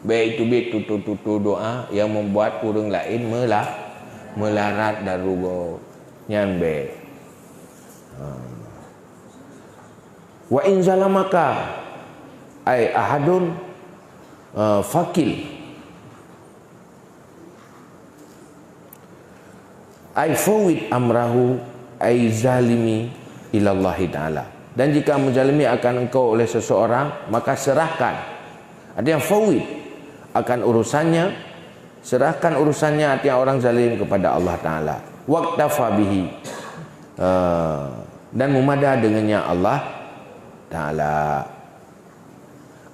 Bék teubiet tutoe-tutoe doa yang membuat ureuëng laén meula-, meularat dan rugoe. Nyan bék. Ha. Wa in zalamaka ai ahadun, eh, fakil. Ai fawwid amrahu ai zalimi ilallahi ta'ala. Dan jika menzalimi akan engkau oleh seseorang, maka serahkan. Artinya fawwid akan urusannya, serahkan urusannya, artinya orang zalim, kepada Allah Ta'ala. Waktafa bihi, eh, dan memada dengannya Allah Ta'ala.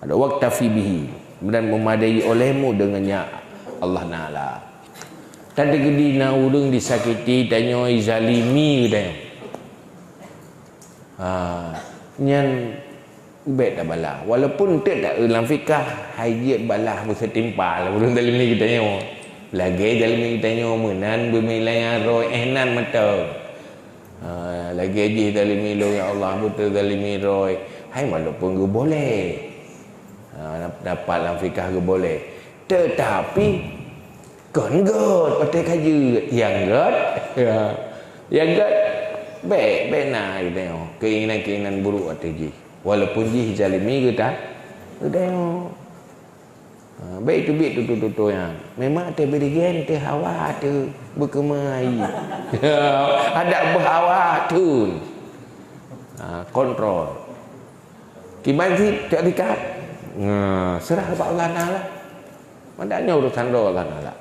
Ada waktafi bihi, dan memadai olehmu dengannya Allah Taala. Tadi gedi na ureuëng disakiti tanyoe, izalimi tanyoe. Ha, nyan bék tabala. Walaupun teuk tak lam fikah, hai jeuet balah beusetimpal ureuëng zalimi geutanyoe. Lagée zalimi geutanyoe meunan beumilai ngon roe, eh, nan mantong. Ha, lagée jih zalimi lôn, ya Allah, beutôi zalimi roe. Hai walaupun geuboleh. Ha, dapat lam fikah geuboleh. Tetapi kon gét, patéh ka jeuet. Nyang gét, ya. Nyang gét, bék, bék na geutanyoe keinginan-keinginan buruk ateueh jih. Walaupun jih zalimi geuta-, geutanyoe. Ha, bék teubiet tutoe-tutoe nyan. Memang teubirigen teuhawa teu beukeumeui. Adak beuhawa tun. Ha, kontrol. Kiban cit cok dikat. Nah, serah bak Allah Taala. Madak nyoe urusan droe Allah Taala.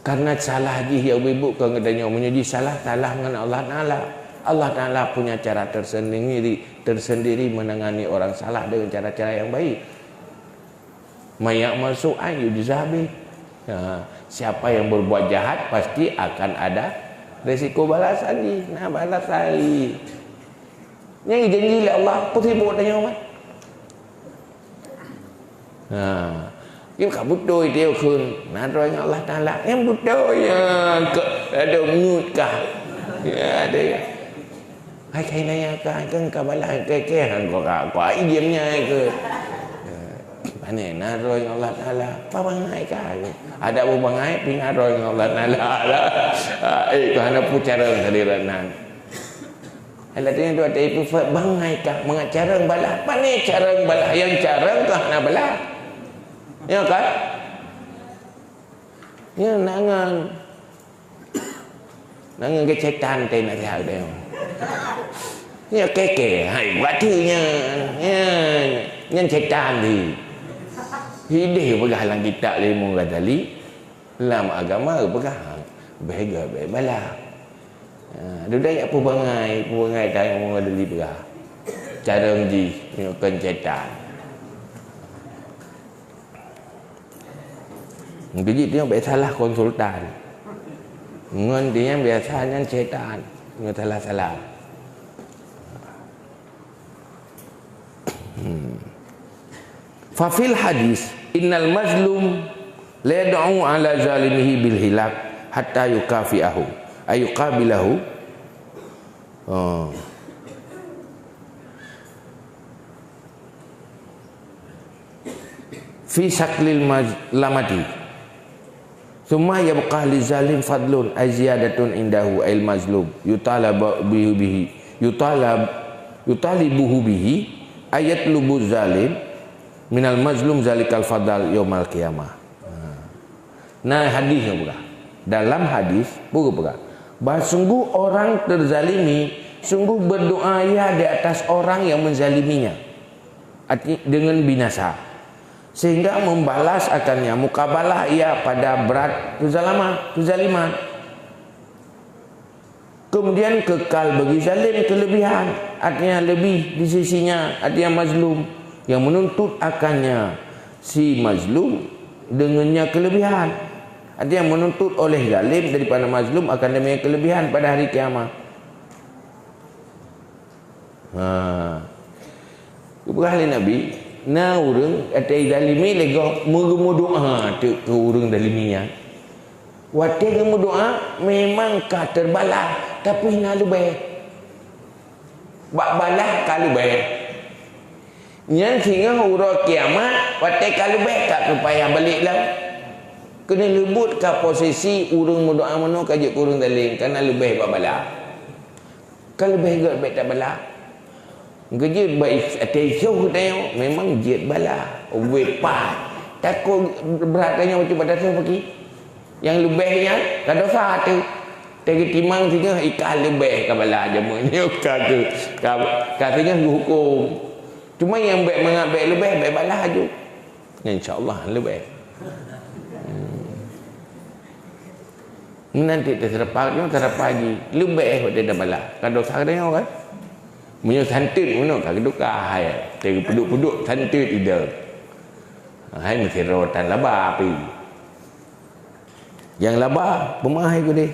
Karena salah jih ya ibu ke geutanyoe, meunyoe jih salah, salah ngon Allah Taala. Allah Taala punya cara tersendiri, tersendiri menangani orang salah dengan cara-cara yang baik. "May ya'mal su'an yujza bih." Ha, siapa yang berbuat jahat pasti akan ada resiko balasan jih. Nah, balasan jih. Nyang janji lé Allah, peusibuk tanyoe, kan? Ha. Nyoe ka beutôi teuh kheun, na droe ngon Allah Taala. Nyang beutôi nyan, keu ada ngut kah? Ya, ada ya. Hai, kai nanya kah, kan ka balah, kai, kai, han kau ka, kau ai diam nya ke. Pane na droe ngon Allah Taala, pa bangai kah? Ada bu bangai, pih na droe ngon Allah Taala. Eh, kau hana pu cara tadi nan. Hai lagée nyan tu, ada ibu fa-, bangai kah, mangat carông balah. Pane carông balah, nyang carông kah na balah. Ya kan? Ya, nangan. Nangan ke setan teh nak sihat dia. Ya, keke. Hai, berarti nyan. Ya, nyan setan di. Hideh peugah lam kitab lé Imam Ghazali. Lam agama geupeugah, "Bék gét, bék balah." Ha, dudoe jak peubangai, peubangai tanyoe meungadeli peugah. Carông jih nyoe kon setan. Mungken jih nyoe bék salah konsultan. Ngon dia biasa nyan setan. Nyoe salah-salah. Hmm. Fa fil hadis, "Innal mazlum la yad'u ala zalimihi bil hilak hatta yukafi'ahu, ay yuqabilahu." Oh. Fi shaklil mazlamati. Tsumma yabqa lizalim fadlun, ay ziyadatun indahu, ayil mazlum, yutalabu bihi, yutalab-, yutalibuhu bihi, ay yatlubu zalim minal mazlum zalikal fadal yaumal qiyamah. Nah, hadis nyoe peugah. Dalam hadis, peue geupeugah? Bahwa sungguh orang terzalimi, sungguh berdoa ia di atas orang yang menzaliminya. Arti, dengan binasa. Sehingga membalas akannya mukabalah ia pada berat kezalamah, kezaliman. Kemudian kekal bagi zalim kelebihan, artinya lebih di sisinya, artinya mazlum, yang menuntut akannya si mazlum dengannya kelebihan. Artinya menuntut oleh zalim daripada mazlum akan demikian kelebihan pada hari kiamat. Ha. Geupeugah lé Nabi, na ureuëng watée zalimi lé gob meugeumeudoá teuk keu ureuëng zalimi nyan. Watée geumeudoá memang ka teubalah, tapi na leubeh. Bak balah ka leubeh. Nyan singoh uroe kiamat, watée ka leubeh ka geupayah balek lom. Keuneuk leubuet ka posisi ureuëng meudoá meunoe ka jeuet keu ureuëng zalim, ka na leubeh bak balah. Ka leubeh gét bék tabalah. Geujeuet bak is-, ateueh isoh geutanyoe, memang jeuet balah. Ubé pat. Takot brat tanyoe bacut batasoe paki. Nyang leubeh nyan ka dosa teuh. Teuh geutimang singoh ikan leubeh ka balah jameun nyoe ka keu, ka, ka singoh geuhuköm. Cuma nyang bék mangat bék leubeh, bék balah aju. Insya Allah leubeh. Hmm. Meunan teuk teuseurapa nyoe, seurapa jih. Leubeh watée tabalah. Ka dosa geutanyoe kan? Meunyoe santet meunoe ka geuduka hai. Teupeuduk-peuduk santet ida. Hai meusidroe tan laba api. Nyang laba, peumeu'ah hai keudeh.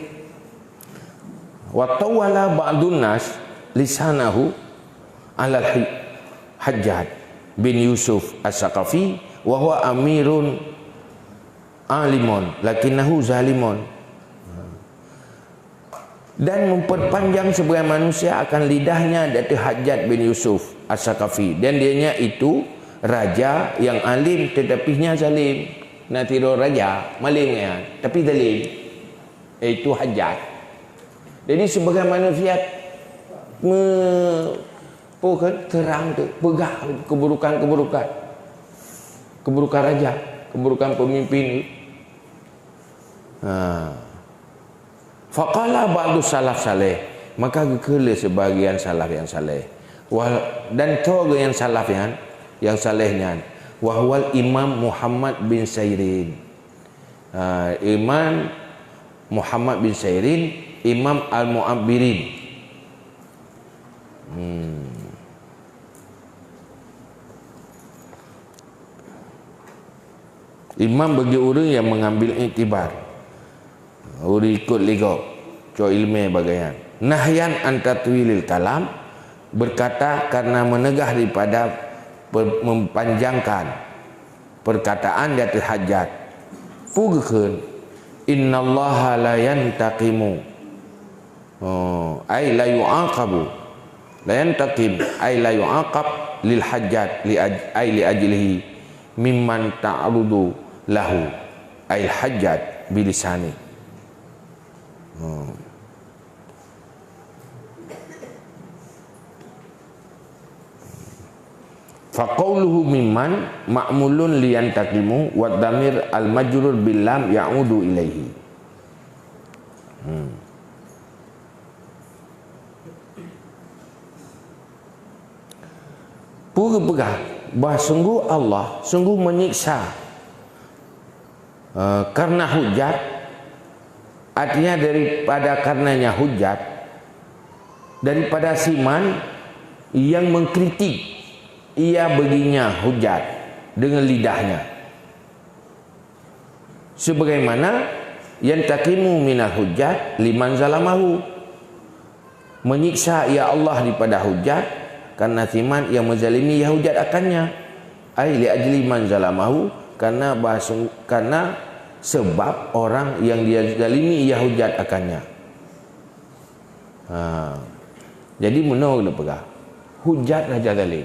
Wa tawwala ba'dun nas lisanahu 'alal Hi-, Hajjaj bin Yusuf As-Saqafi wa huwa amirun alimun lakinnahu zalimun. Dan memperpanjang sebagai manusia akan lidahnya di atas Hajjaj bin Yusuf As-Saqafi. Dan dianya itu raja yang alim tetapi nya zalim. Na sidroe raja, malem nyan, tapi zalim. Yaitu Hajjaj. Jadi sebagai manusia me-, apa kan, terang tu, peugah keburukan-keburukan. Keburukan raja, keburukan pemimpin. Ha. Faqala ba'du salaf saleh, maka geukheun lé sebagian salaf nyang saleh. Wa-, dan toh geuh nyang salaf nyan, nyang saleh nyan, wa huwal Imam Muhammad bin Sairin. Ha, Imam Muhammad bin Sairin, Imam Al-Mu'abbirin. Hmm. Imam bagi ureuëng nyang mengambil iktibar. Ureuëng ikut lé gob, cok iéleumé bagai nyan. Nahyan an tatwilil kalam, berkata karena menegah daripada pe-, mempanjangkan perkataan di atas Hajjaj. Peue geukheun, "Innallaha la yantaqimu." Oh, ai la yu'aqabu. La yantaqim, ai la yu'aqab lil Hajjaj li aj-, ai li ajlihi mimman ta'rudu lahu, ai Hajjaj bilisani. Hmm. Faqauluhu mimman ma'mulun liyantaqimu wa damir al-majrur bil lam ya'udu ilaihi. Hmm. Peue geupeugah bah sungguh Allah sungguh menyiksa, eh, karena hujat, artinya daripada karenanya hujat, daripada siman yang mengkritik ia baginya hujat dengan lidahnya. Sebagaimana yantaqimu minal hujat liman zalamahu. Menyiksa ia Allah daripada hujat karena siman yang menzalimi ia hujat akannya. Ai li ajli man zalamahu, karena bahasa, karena sebab orang yang dia zalimi ia hujat akannya. Ha. Jadi meunoe geupeugah, hujat raja zalim.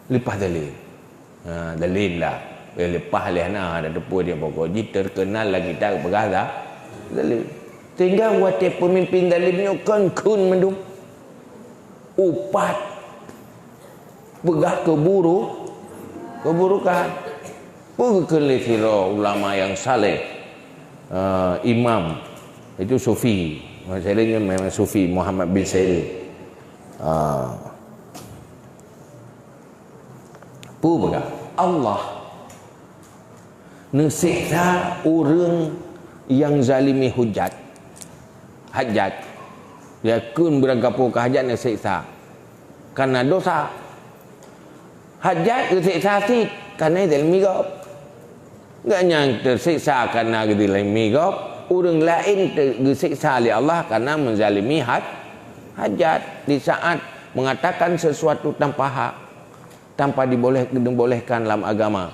Leupah zalim. Ha, zalim dah. Eh, leupah lé hana, dah teupeu dia pokok jih terkenal lagi tak peugah dah. Zalim. Sehingga watée pemimpin zalim nyoe kon kheun mandum. Upat peugah keburuk, keburukan. Peue geukheun lé sidroe ulama nyang saleh, eh, imam, itu sufi. Maksudnya memang sufi, Muhammad bin Sirin. Ah. Peue peugah? Allah neuseksa ureuëng nyang zalimi hujat. Hajat. Dia kheun beurangkapeue keu hajat neuseksa. Karena dosa. Hajat geuseksa cit karena zalimi gob. Gobnyan teuseksa karena geuzalimi gob, ureuëng laén teu-, geuseksa lé Allah karena menzalimi hat-, hajat di saat mengatakan sesuatu tanpa hak, tanpa diboleh-, dibolehkan lam agama.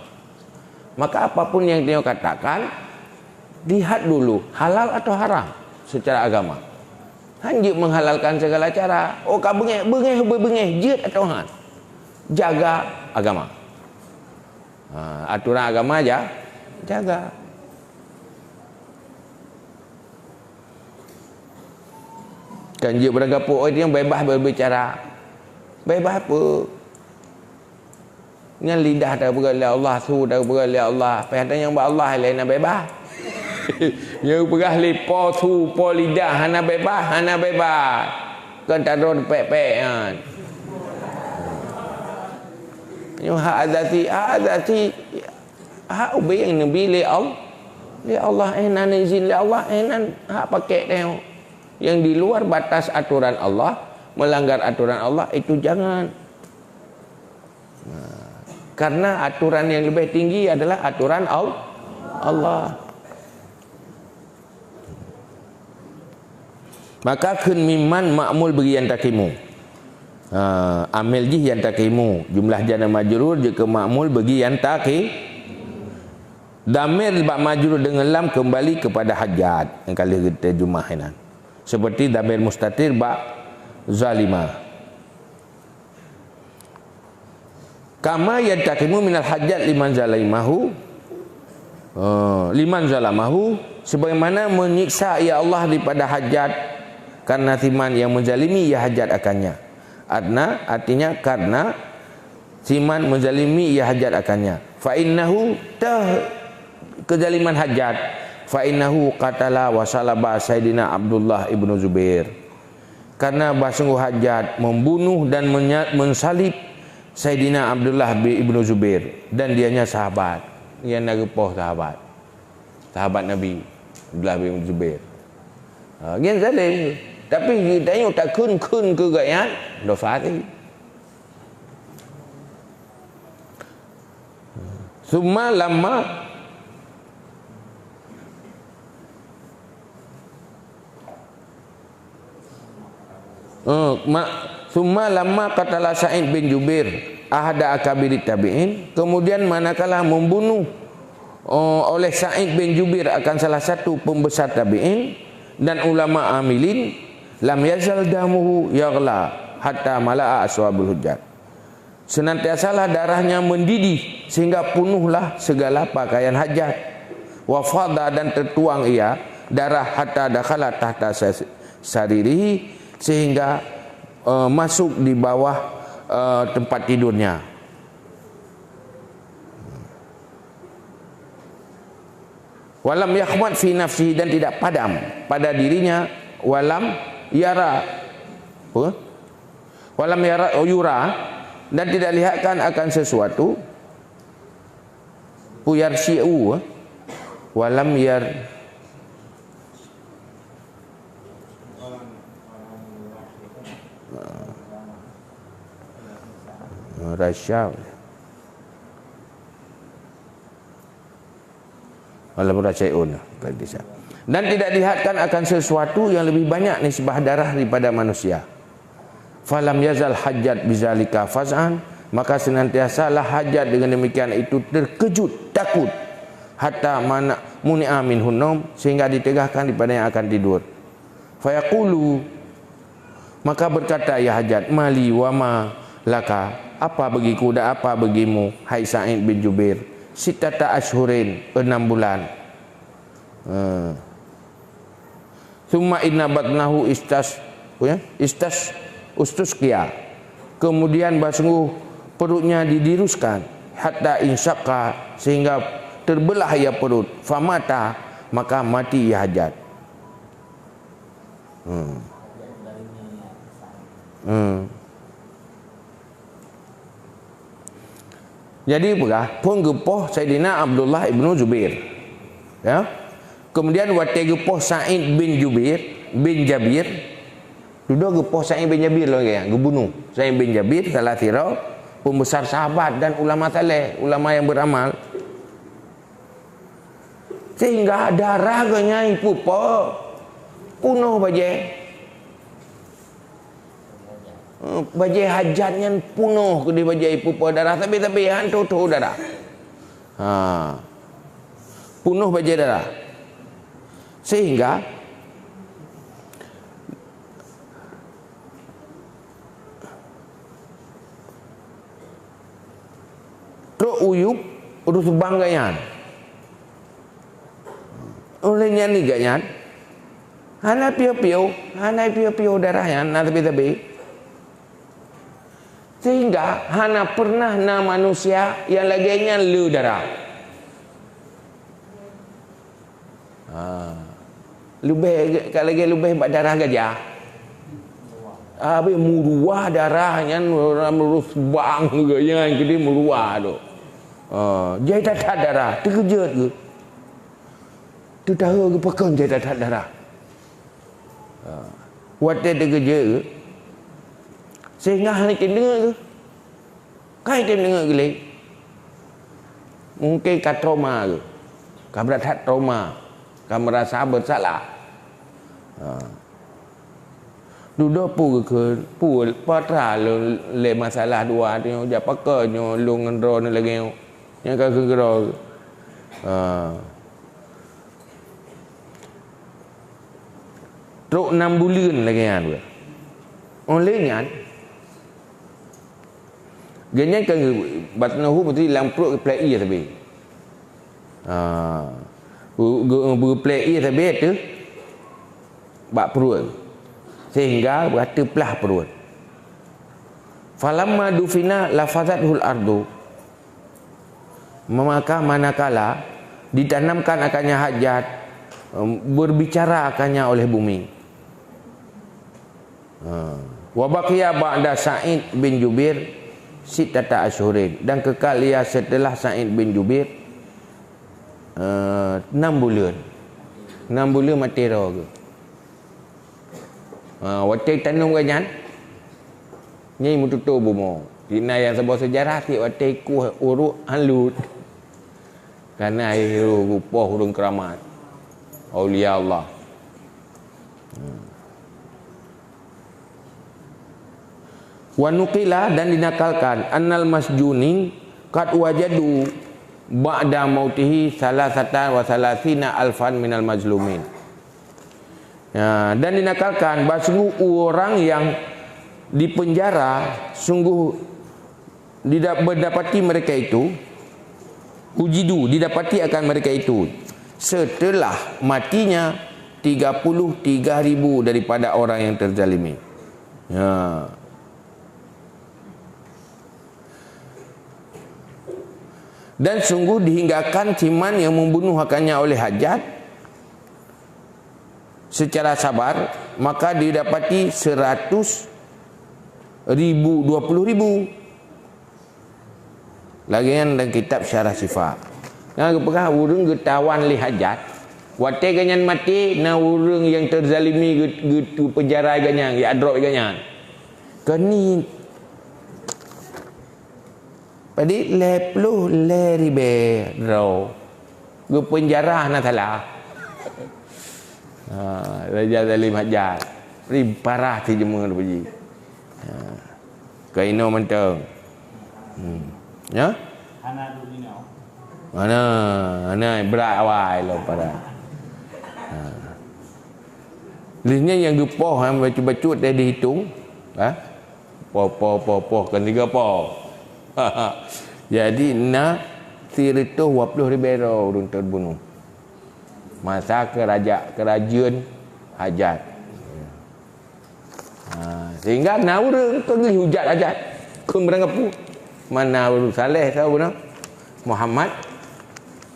Maka apapun yang dia katakan, lihat dulu halal atau haram secara agama. Hanjeuet menghalalkan segala cara. Oh, ka beungéh, beungéh, beungéh, jeuet atau han. Jaga agama. Ha, aturan agama aja, jaga. Kan jeuet beurangkapeue, oh, dia bebas berbicara. Bebas apa? Nyan lidah tapeugah lé Allah, su tapeugah lé Allah. Pih nyang bak Allah lé na bebas. Nyoe peugah lé po su, po lidah, hana bebas, hana bebas. Kan tadron pek-pek nyan. Nyoe hak azasi, hak azasi, hak ubé nyang neubi lé Al-, lé Allah, eh, nan izin lé Allah, eh, nan hak pakai tengok. Yang di luar batas aturan Allah, melanggar aturan Allah, itu jangan. Nah. Karena aturan yang lebih tinggi adalah aturan Al-, Allah. Maka kheun mimman ma'mul bagi nyang takimu. Ha, amil jih nyang takimu. Jumlah jar dan majrur jeuet keu ma'mul bagi nyang taki-, damir bak majrur deungon lam keumbali keupada hajat. Nyang ka lheueh geuterjemah inan. Seperti damir mustatir bak zalimah. Kama yantaqimu minal hajat liman zalamahu, eh, liman zalamahu, sebagaimana menyiksa ia Allah daripada hajat karena siman yang menzalimi ia hajat akannya. Adna, artinya karena siman menzalimi ia hajat akannya. Fa innahu, tah kezaliman hajat. Fa innahu qatala wa salaba Saidina Abdullah ibnu Zubair. Karena bah sungguh hajat membunuh dan menya-, mensalib Saidina Abdullah bin Ibnu Zubair dan dianya sahabat. Nyang na geupoh sahabat. Sahabat Nabi, Abdullah bin Zubair. Ha, nyan zalim. Tapi tanyoe takheun-kheun keu gobnyan, dosa até. Summa lamma, eh, ma-, summa lamma qatala Sa'id bin Jubair ahada akabirit tabi'in, kemudian manakala membunuh, eh, oleh Sa'id bin Jubair akan salah satu pembesar tabi'in dan ulama amilin, lam yazal damuhu yaghla hatta mala'a aswabul hujjat. Senantiasalah darahnya mendidih sehingga penuhlah segala pakaian hajat. Wa fadha, dan tertuang ia darah, hatta dakhala tahta sa-, saririhi, sehingga, eh, masuk di bawah, eh, tempat tidurnya. Walam yakhmat fi nafsihi, dan tidak padam pada dirinya, walam yara, apa? Walam yara, yura, dan tidak lihatkan akan sesuatu, pu yarsyi'u, walam yar-, rasya. Walaupun syai'un, dan tidak lihatkan akan sesuatu yang lebih banyak nisbah darah daripada manusia. Falam yazal hajat bizalika faz'an, maka senantiasalah hajat dengan demikian itu terkejut, takut, hatta mana muni'a minhun naum, sehingga ditegahkan daripada yang akan tidur. Fayaqulu, maka berkata ia hajat, "Mali wa ma laka, apa bagiku dan apa bagimu, hai Sa'id bin Jubair? Sittata ashhurin, enam bulan." Ha. Thumma inna batnahu istas-, ya, istas-, ustusqiya. Kemudian bah sungguh perutnya didiruskan, hatta insyaqa, sehingga terbelah ia perut. Famata, maka mati ia hajat. Hmm. Hmm. Jadi peugah, phon geupoh Saidina Abdullah ibnu Zubair. Ya. Kemudian watée geupoh Sa'id bin Jubair, bin Jabir, dudoe geupoh Sa'id bin Jabir lom, ya, geubunoh. Sa'id bin Jabir salah sidroe pembesar sahabat dan ulama saleh, ulama yang beramal. Sehingga darah geuh nyan ipeupo, punoh bajée. Eh, bajée hajat nyan punoh keudeh bajée ipeupo darah, sabe-sabe han tho-tho darah. Ha. Punoh bajée darah. Sehingga trok u yup ruseubang geuh nyan. Óh lheueh nyan geuh nyan hana piôh-piôh, hana piôh-piôh darah nyan na sabe-sabe. Sehingga hana pernah na manusia nyang lagée nyan le darah. Ha. Leubeh, ka lagée leubeh bak darah gajah. Habéh meuruah darah nyan, ureuëng meurus bang geuh nyan keudeh meuruah tu. Ha, jai that-that darah, teukeujot geuh. Teudaha geupakon jai that-that darah. Ha. Watée teukeujot geuh, sehingga hana tem deungoe geuh. Ka item deungoe geuh lé. Mungken ka trauma geuh. Ka brat that trauma. Ka meurasa bersalah. Ha. Dudoe peue geukheun, peue patra lôn lé masalah dua nyoe, jak pakon nyoe lôn ngon droeneuh lagée nyoe. Nyang ka keukeudroe. Ha. Trok nam buleuen lagée nyan. Óh lheueh nyan, geuhnyan ka geu-, batnoe hu beutôi lam pruet geuplek ié sabe. Ha. Geu-, geu-, geuplek ié sabe teuh bak pruet. Sehingga ka teuplah pruet. Falamma dufina lafazathul ardu. Maka manakala ditanamkan akannya hajat, em, berbicara akannya oleh bumi. Ha. Wa baqiya ba'da Sa'id bin Jubair sittata asyhurin. Dan kekal ia setelah Sa'id bin Jubair, eh, enam buleuen. Enam buleuen maté droe geuh. Ha, watée tanom geuhnyan, nyan meututoe bumoe. Di na nyang saboh seujarah, tieb watée kueh uruek halut. Karena hai geupoh ureuëng keuramat, aulia Allah. Hmm. Wa nuqila, dan dinakalkan, annal masjunin qad wajadu ba'da mautihi salasata wa salasina alfan minal mazlumin. Ya, dan dinakalkan bahawa sungguh orang yang dipenjara, sungguh dida-, mendapati mereka itu, ujidu, didapati akan mereka itu, setelah matinya tiga puluh tiga ribu daripada orang yang terzalimi. Ya. Dan sungguh dihinggakan siman yang membunuh akannya oleh hajat secara sabar, maka didapati seratus ribu, dua puluh ribu. Lagée nyan dalam kitab Syarah Syifa. Nah, geupeugah ureuëng geutawan lé hajat. Watée geuhnyan maté, na ureuëng nyang teuzalimi geu-, geu-, geupeunjara geuhnyan, geuadrop geuhnyan. Keuneuk Padit lhée ploh lhée ribée droe geupeunjara hana salah. Ha, Raja Zalim Hajat. Ri parah si jeumeu tu ji. Ha. Keu inoe mantong. Hmm. Ya? Hana, hana brat awai lom parah. Ha. Lheueh nyan nyang geupoh, ha, bacut-bacut teuh dihitong. Ha? Poh, poh, poh, poh, kan tiga poh. Jadi, na sireutôh dua ploh ribée droe ureuëng teubunoh masa keuraja-, keurajeuen Hajat. Ha, sehingga na ureuëng keu gleh hujat Hajat. Keu meurangkapeue? Mana ureuëng saleh tau beuna? Muhammad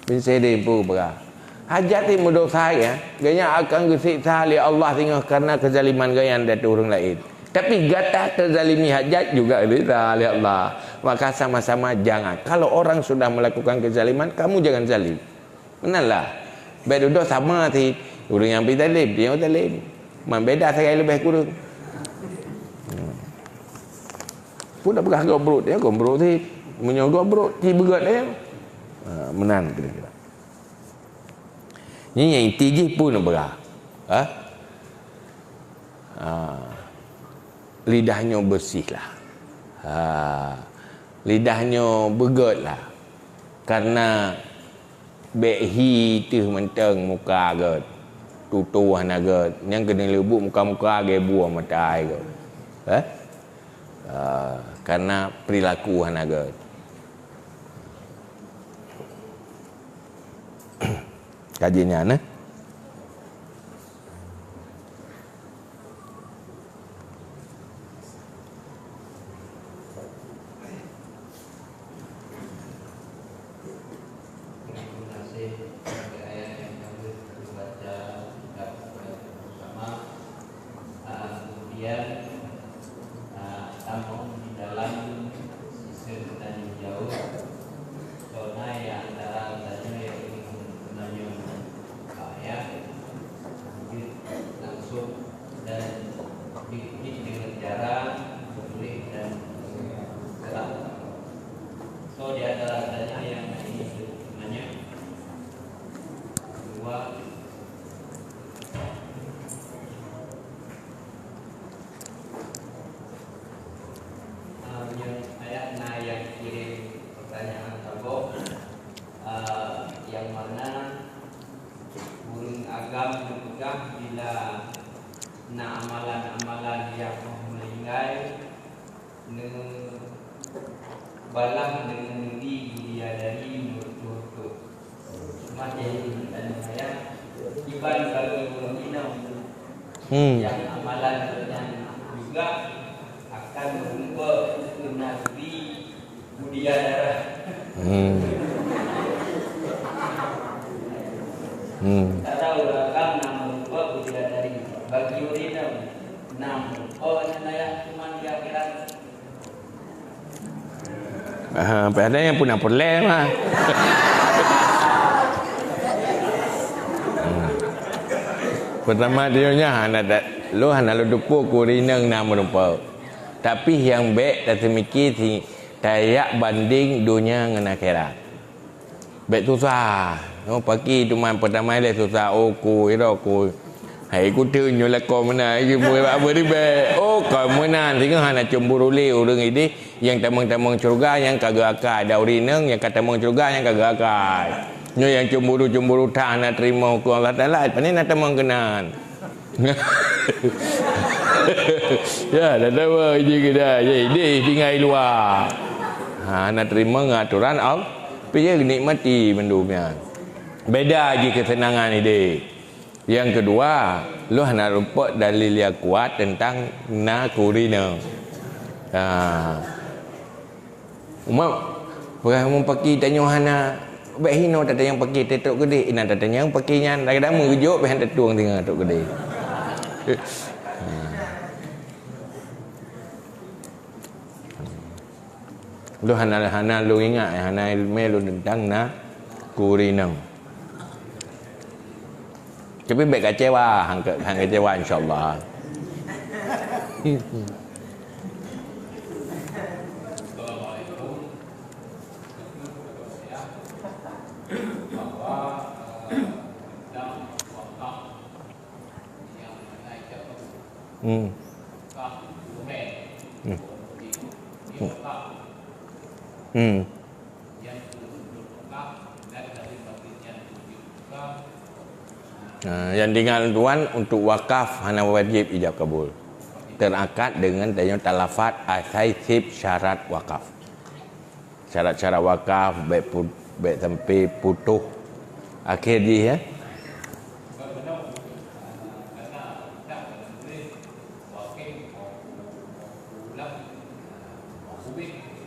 bin Sirin peue peugah, Hajat nyan meudosa, ya, geuhnyan akan geuseksa lé Allah singoh karena kezaliman geuhnyan di ateueh ureuëng laén. Tapi gata teuzalimi Hajat juga geuseksa lé Allah. Maka sama-sama jangan. Kalau orang sudah melakukan kezaliman, kamu jangan zalim. Meunan lah. Bék dudoe sama si ureuëng nyang pi zalim, dia zalim. Man beda sagai leubeh kureueng. Hmm. Pun dak peugah gob brot, ya, gob brot si. Meunyoe gob brot, si beugét, ya. Ha, meunan kira-kira. Nyan nyang inti jih pun peugah. Ha? Ha. Lidah nyoe beusih lah. Ha. Lidah nyoe beugét lah. Karena bék hi teuh mantong muka gét. Tutoe hana gét. Nyang keuneuk leubuk muka-muka geubuah mata ai gét. Eh? Ah, karena perilaku hana gét. Kaji nyan, eh? Terima kasih bagi ayat yang kami baca, kita baca bersama. Ah, kemudian, ah, tamong di dalam sisi tanya jawab. Soalnya ya antara tanya yang ingin tanya, ah, ya, mungkin langsung dan sedikit dengan cara menulis dan terang. So, di antara tanya yang ingin Balah deungon neubri bidadari meureutôh-reutôh. Cuma jadi tanyong ayah, kiban bagi ureueng inong Hmm. nyang amalan nyan juga akan meurumpok keu neubri bidadari. Hmm. Hmm. Cara ureueng agam na meurumpok bidadari. Bagi ureueng inong na meurumpok nyan ayah cuma di akhirat. Ah, pih ada nyang puna peureulèe mah. Hmm. Peurtama, di donya hana da-, lôn hana lôn teupeue keu ureueng inong na meurumpok. Tapi nyang bèk taseumiki si, tajak bandeng donya ngon akhirat. Bèk susah. Oh, paki teuma peurtama ilèe susah. Oh, ku, iro ku. Hai, ku teunyoe lakoe meunan, hai, ku bak beuribèe. Oh, kon meunan, singoh hana cemburu lé ureueng idéh, nyang tamong-tamong syeuruga nyang ka geuakai, dan ureueng inong nyang ka tamong syeuruga nyang ka geuakai. Nyoe nyang cemburu-cemburu that hana teurimong huköm Allah Taala, pane na tamong keunan. Ya, dah tahu je kita. Ya, idéh tinggai luwa. Ha, hana teurimong ngon atoran Allah. Tapi ya, nikmati mandum nyan. Beda ji keuseunangan idéh. Nyang keudua, lôn hana rumpok dalil nyang kuat teuntang na keu ureueng inong. Ha. Umat, peugah meupaké tanyoe hana, bèk hinoe tatanyong paké teutrok keudéh, inan tatanyong paké nyan, kadang-kadang meugeujok bèk han tatueng singoh trok keudéh. Lôn hana, hana lôn ingat, hana ileumèe lôn teuntang na keu ureueng inong. Tapi bèk kecewa, han ke-, han kecewa, insya Allah. Hmm. Hmm. Hmm. Nah, nyang tinggai tuan untuk wakaf hana wajib ijab kabul. Teuakad deungon tanyoe talafat asai seb syarat wakaf. Syarat-syarat wakaf bèk pu-, bèk sampai putôh akhé jih, ya.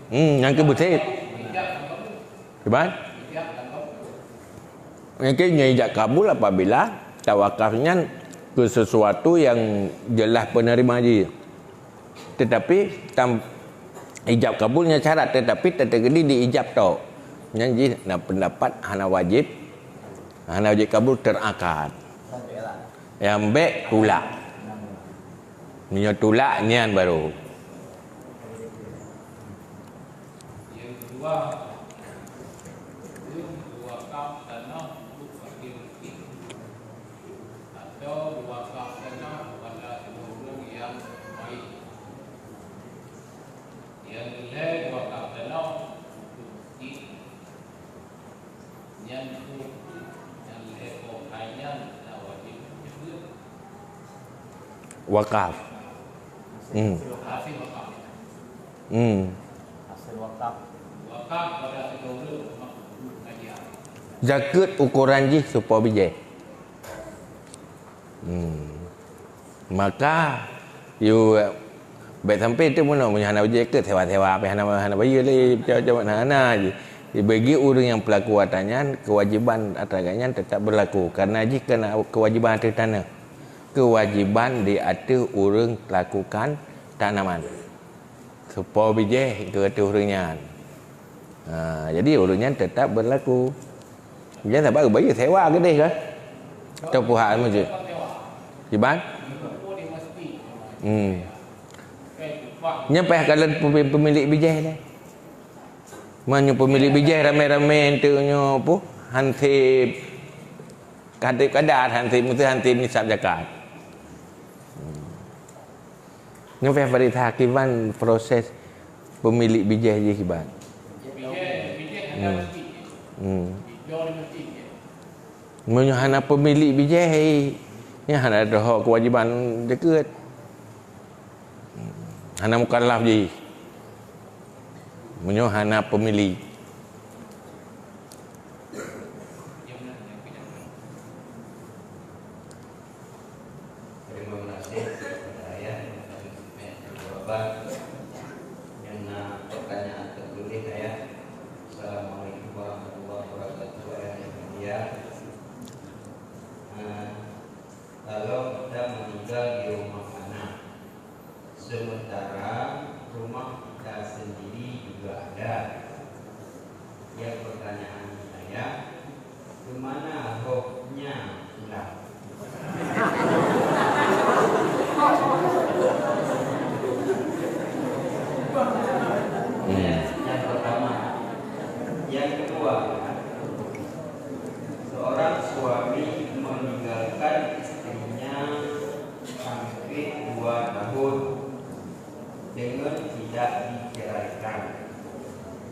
Hmm, nyang keu beutôi. Kiban? Mungkin nyan ijab kabul apabila tawakaf nyan keu sesuatu nyang jeulaih peuneurima jih. Tetapi tam-, ijab kabul nyan syarat, tetapi teukeudi diijab tok. Nyan jih na peundapat hana wajib, hana wajib kabul teuakad. Nyang bèk tulak. Meunyoe tulak nyan baru. Nyang keudua, wakaf tanoh untuk fakir miskin, atau wakaf tanoh kepada ureueng nyang mait. Nyang keulhèe, wakaf tanoh untuk masjid. Nyan pun nyang lhèe boh hai nyan na wajéb jeuet. Wakaf. Hmm. Hasil wakaf. Hmm. Hasil wakaf. Wakaf pada sidroe ureueng makhluk pengajian. Jakeuet ukoran jih seupôt bijèh. Hmm. Maka, yue bèk sampai teumeunoe, meunyoe hana ujue keu sewa-sewa, pih hana, hana bayeue lé, macam-macam hana, hana jih. Bagi ureueng nyang peulaku atra nyan, keuwajéban atra nyan teutap beulaku, kareuna jih keunan keuwajéban ateueh tanoh. Keuwajéban di ateueh ureueng peulakukan tanaman. Seupôt bijèh keu ateueh ureueng nyan. Ha, jadi ureueng nyan teutap beulaku. Nyan sabab bayeue sewa keudeh kan? Atau puhak meuseujid. Kiban? Hmm. Nyan payah kalon pemi-, pemilik bijèh lé. Meunyoe pemilik bijèh ramé-ramé enteuk nyoe puh, hanseb, hanseb kadat, hanseb meuseujid, hanseb nisab zakat. Hmm. Nyoe payah bari that kiban proses pemilik bijèh jih kiban. Hmm. Hmm. Meunyoe hana pemilik bijèh, nyan hana teuhok keuwajéban jakeuet. Hana mukallaf jih. Meunyoe hana peumili. Terima kasih kepada ayah yang akan menjawab. Yang na pertanyaan tertulis, ayah. Assalamualaikum warahmatullahi wabarakatuh, ayah yang mulia. Eh, kalau kita meninggal di rumah anak, sementara rumah kita sendiri juga ada. Yang pertanyaan saya, ke mana rohnya pulang? Hmm. Yang pertama. Yang kedua, seorang suami meninggalkan istrinya hampir dua tahun dengan tidak diceraikan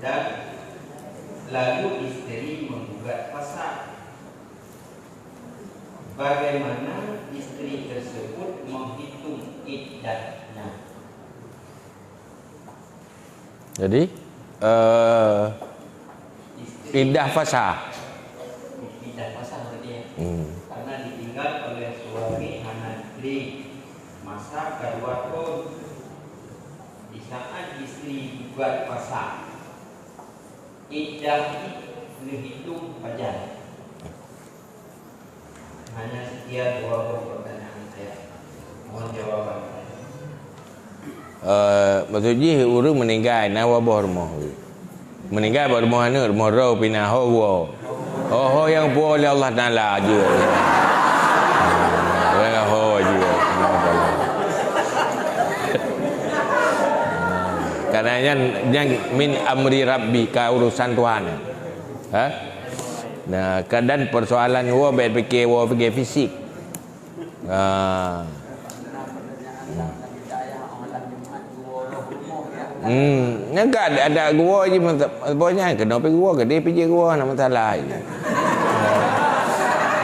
dan lalu istri menggugat fasakh. Bagaimana istri tersebut menghitung iddahnya? Jadi, eh, iddah fasakh. Iddah fasakh berarti, ya. Hmm. Karena ditinggal oleh suami hana dibri masa kedua tahun. Di saat istri gugat fasakh, iddah neuhitung pajan. Hanya sekian dua buah pertanyaan saya. Mohon jawaban. Eh, maksud jih ureueng meuninggai na dua boh rumoh. Meuninggai bak rumoh aneuk, rumoh droe pinah ho woe. Ho-ho nyang puwoe lé Allah Taala jeuet. Ureueng ho jeuet. Karena nyan, nyan min amri Rabbi, ka urusan Tuhan. Ha? Nah, kadang persoalan woe bèk pikir woe pikir fisik. Ha. Hmm, nyan ka ada, ada gua je masa, masa nyan kena pi gua, gede pi je gua, hana masalah je.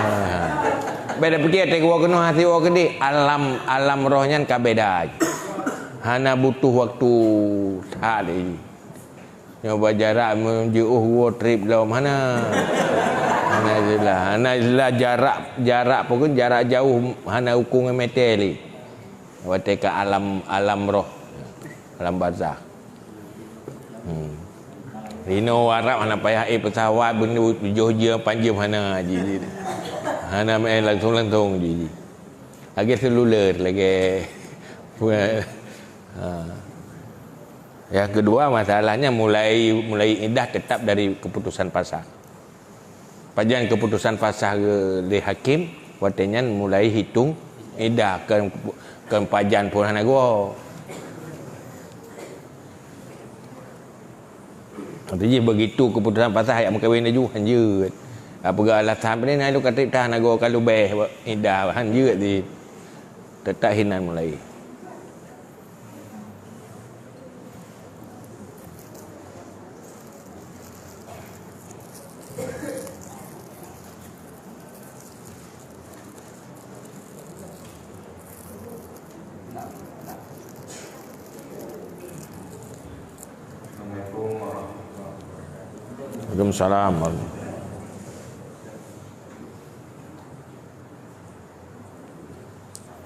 Ha. Beda pikir, teuka gua keunoe hase gua gede, alam, alam roh nyan ka beda je. Hana butuh waktu that lé. Nyoe bak jarak meunjeuôh woe trép lom hana. Hana istilah, hana istilah jarak, jarak pokok jarak jauh hana ukeue ngon meter lé. Watèe ka alam, alam roh, alam barzakh. Hmm. Inoe Arab hana payah, eh, pesawat beuneuh tujoh jeuem, lapan jeuem hana ji, ji. Hana meu'en langsong-langsong ji, ji. Lagèe seluler, lagèe, ha. Yang kedua, masalahnya mulai, mulai iddah tetap dari keputusan fasakh. Pajan keputusan fasakh lé hakim, watèe nyan mulai hitung iddah, kon, kon pajan phôn hana goe. Jadi begitu keputusan fasakh, jak meukawen laju, hanjeuet. Apa alasan, "Pane na lôn ka trép that hana goe, ka leubeh iddah," hanjeuet di. Tetap hinan mulai. Assalamualaikum warahmatullahi wabarakatuh. Waalaikumsalam.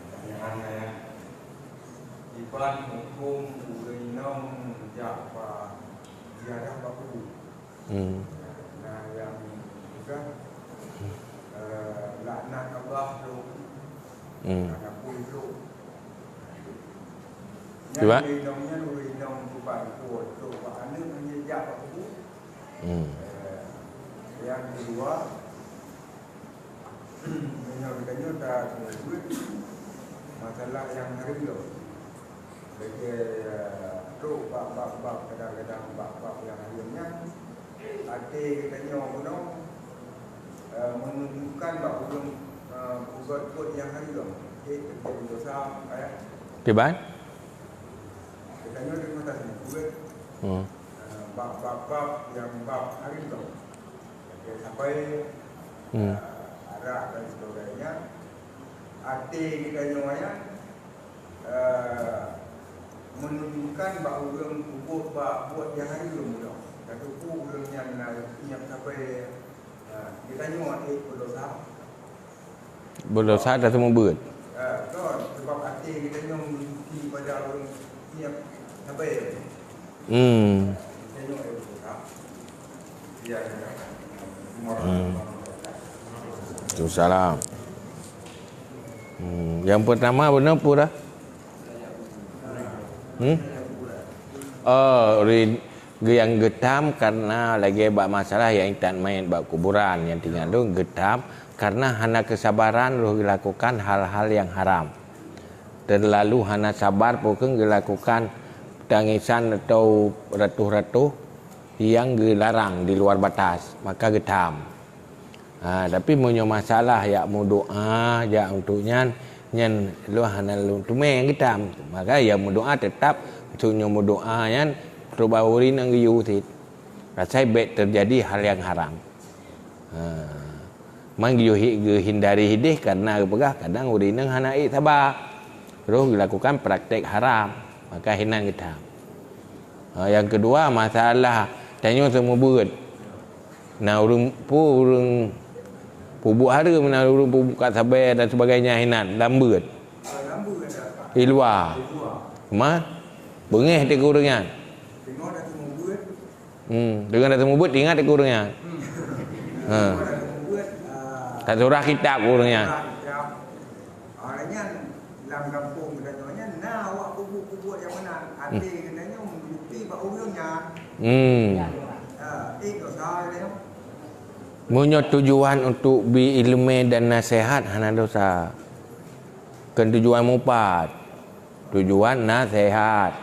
Pertanyaan saya, kiban huköm ureuëng inong jak bak ziarah bak kubu? Hmm. Nah, nyang peugah, eh, laknat Allah lom. Hmm. Karena pun lom. Cuba. Nyan ureuëng inong nyan, ureuëng inong kiban kubu, trok bak aneuk nyan jak bak kubu. Hmm. Eh, nyang keudua, meunyoe geutanyoe ta-, taduek masalah nyang hareuem. Lagèe, eh, trok bak bab-bab, kadang-kadang bab-bab nyang hareuem nyan, até geutanyoe bunoe, eh, menunjukkan bak ureuëng, eh, peubuet-buet nyang hareuem, eh, teujadi dosa, eh. Kiban? Geutanyoe di mata sini, buet, hmm, eh, bab-bab-bab nyang bab hareuem. Lagèe sapai, hmm, eh, arak dan sebagainya. Até geutanyoe nyan, eh, Menunjukkan bak ureuëng peubuet bak buet nyang hareuem uroe. Tateupeue ureuëng nyan na nyak sabe, ha, geutanyoe ék peurdosa. Berdosa atau seumeubeuet? Ha, kon, sebab até geutanyoe meusuci pada ureuëng nyak sabe. Hmm. Geutanyoe ék peurdosa. Ya, ya. Hmm. Waalaikumsalam. Hmm. Yang pertama beuna peue dah? Hmm? Oh, ri-, nyang geutam karena lagée bak masalah nyang intat manyét bak kuburan nyang tinggai tu geutam karena hana kesabaran roh geulakukan hal-hal nyang haram. Terlalu hana sabar pokon geulakukan tangisan atau ratuh-ratuh nyang geularang di luar batas, maka geutam. Ha, tapi meunyoe masalah jak meudoa, jak untuk nyan, nyan lôn hana lôn teumé geutam. Maka nyang meudoa teutap untuk nyoe meudoa nyan, teubawuri nyang geuyue cit. Asai bék teujadi hal nyang haram. Ha. Man geuyue hi-, geuhindari hideh karena geupeugah kadang ureuëng inong hana ék saba. Roh geuh lakukan praktek haram, maka hinan geutam. Ha, nyang keudua, masalah tanyoe seumeubeuet. Na ureuëng pu-, ureuëng peubuet hareuem, na ureuëng peubuet ka sabe dan sebagainya hinan, lam beuet. Di luwa. Ma? Beungéh teuh keu ureuëng nyan. Hmm, deungon dah seumeubeuet, ingat teuh keu ureuëng nyan. Ha. Tasurah kitab keu ureuëng nyan. Orang nyan lam gampông geutanyoe nyan na awak peubuet-peubuet nyang meunan. Até geutanyoe meuncuti bak ureuëng nyan. Hmm. Ha, eh, dosa geutanyoe. Meunyoe tujuan untuk bi ileumé dan nasehat, hana dosa. Kon tujuan mupat. Tujuan nasehat.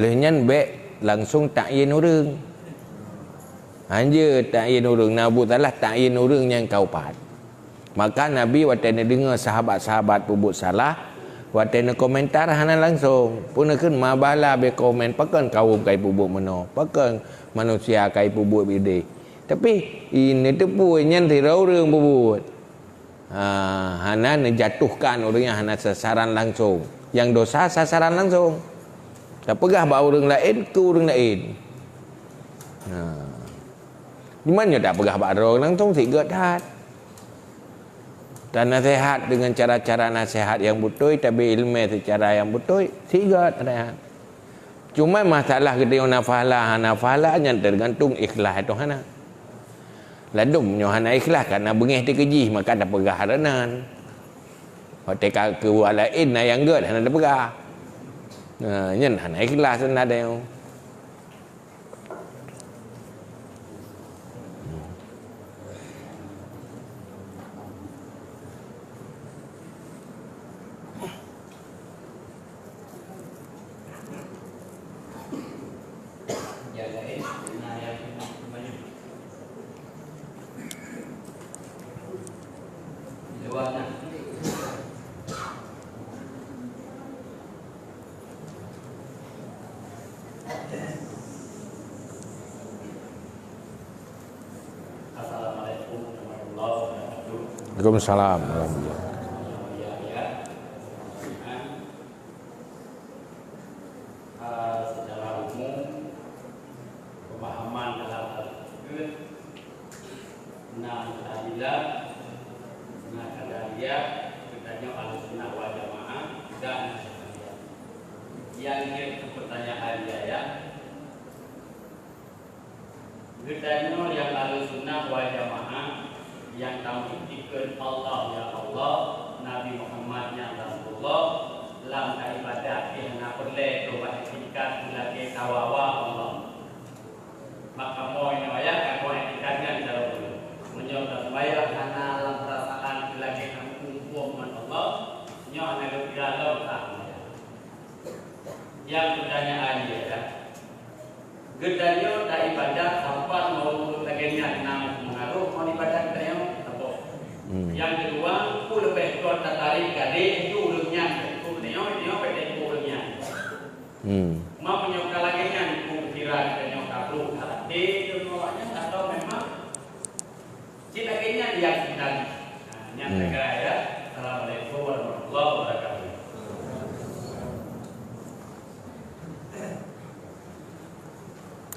Lheueh nyan bék langsung takyin ureuëng. Hanjeuet takyin ureuëng, na buet salah takyin ureuëng nyang ka upat. Maka Nabi watée neudeungoe sahabat-sahabat peubuet salah, watée neukomentar hana langsong. Peue neukheun ma bala bé komen, pakon kawöm ka ipeubuet meunoe, pakon manusia ka ipeubuet bideh. Tapi, i neuteupeue nyan sidroe ureuëng peubuet. Ha, hana neujatuhkan ureuëng nyang hana sasaran langsong. Nyang dosa sasaran langsong. Tapeugah bak ureuëng laén keu ureuëng laén. Ha. Cuman nyoe tapeugah bak droe langsong, sigeut that. Tanasehat dengan cara-cara nasehat nyang beutôi, tabi ileumé seucara nyang beutôi, sigeut that. Cuma masalah geutanyoe na pahala, hana pahala, nyan teugantung ikhlas atau hana. Ladôm nyoe hana ikhlas, karena beungéh teuh keu jih, maka tapeugah reunan. Watée ka keu ureuëng laén na nyang gét, hana tapeugah. Nah, nyan hana ikhlas na deuh. Assalamualaikum warahmatullahi wabarakatuh. Waalaikumsalam warahmatullahi wabarakatuh. Ya, ya. Eh, secara umum, pemahaman dalam hal fikih, na Mu'tazilah, na Qadariyah, geutanyoe Ahlussunnah wal Jamaah, dan Asy'ariyah. Nyang jeuet keu peutanyaan Yaya, geutanyoe nyang Ahlussunnah wal Jamaah nyang tameuiktikeuet Allah ya Allah, Nabi Muhammad nyang Rasulullah, lam taibadat pih hana peureulée keu bak iktikad lagée tawa-wa Allah. Maka moe nyoe ya, ka moe iktikad nyan jaroe. Meunyoe taseumayang hana lam peurasaan lagée tamuphom ngon Allah, nyoe hana geukira lom sah. Nyang peutanyaan jih, ya. Geutanyoe taibadat sampoe meureumpok lagée nyan na meupengaruh ngon ibadat geutanyoe, saboh. Hmm. Nyang keudua, peue leubeh kon tatarék gadée keu ureuëng nyan, keu geutanyoe, geutanyoe bèk teupeue ureuëng nyan. Hmm. Ma meunyoe ka lagée nyan, peue kira geutanyoe ka brôk that até keu awak nyan, atawa memang cit lagée nyan nyang tadi. Nah, nyan sagai, ya. Assalamualaikum warahmatullahi wabarakatuh.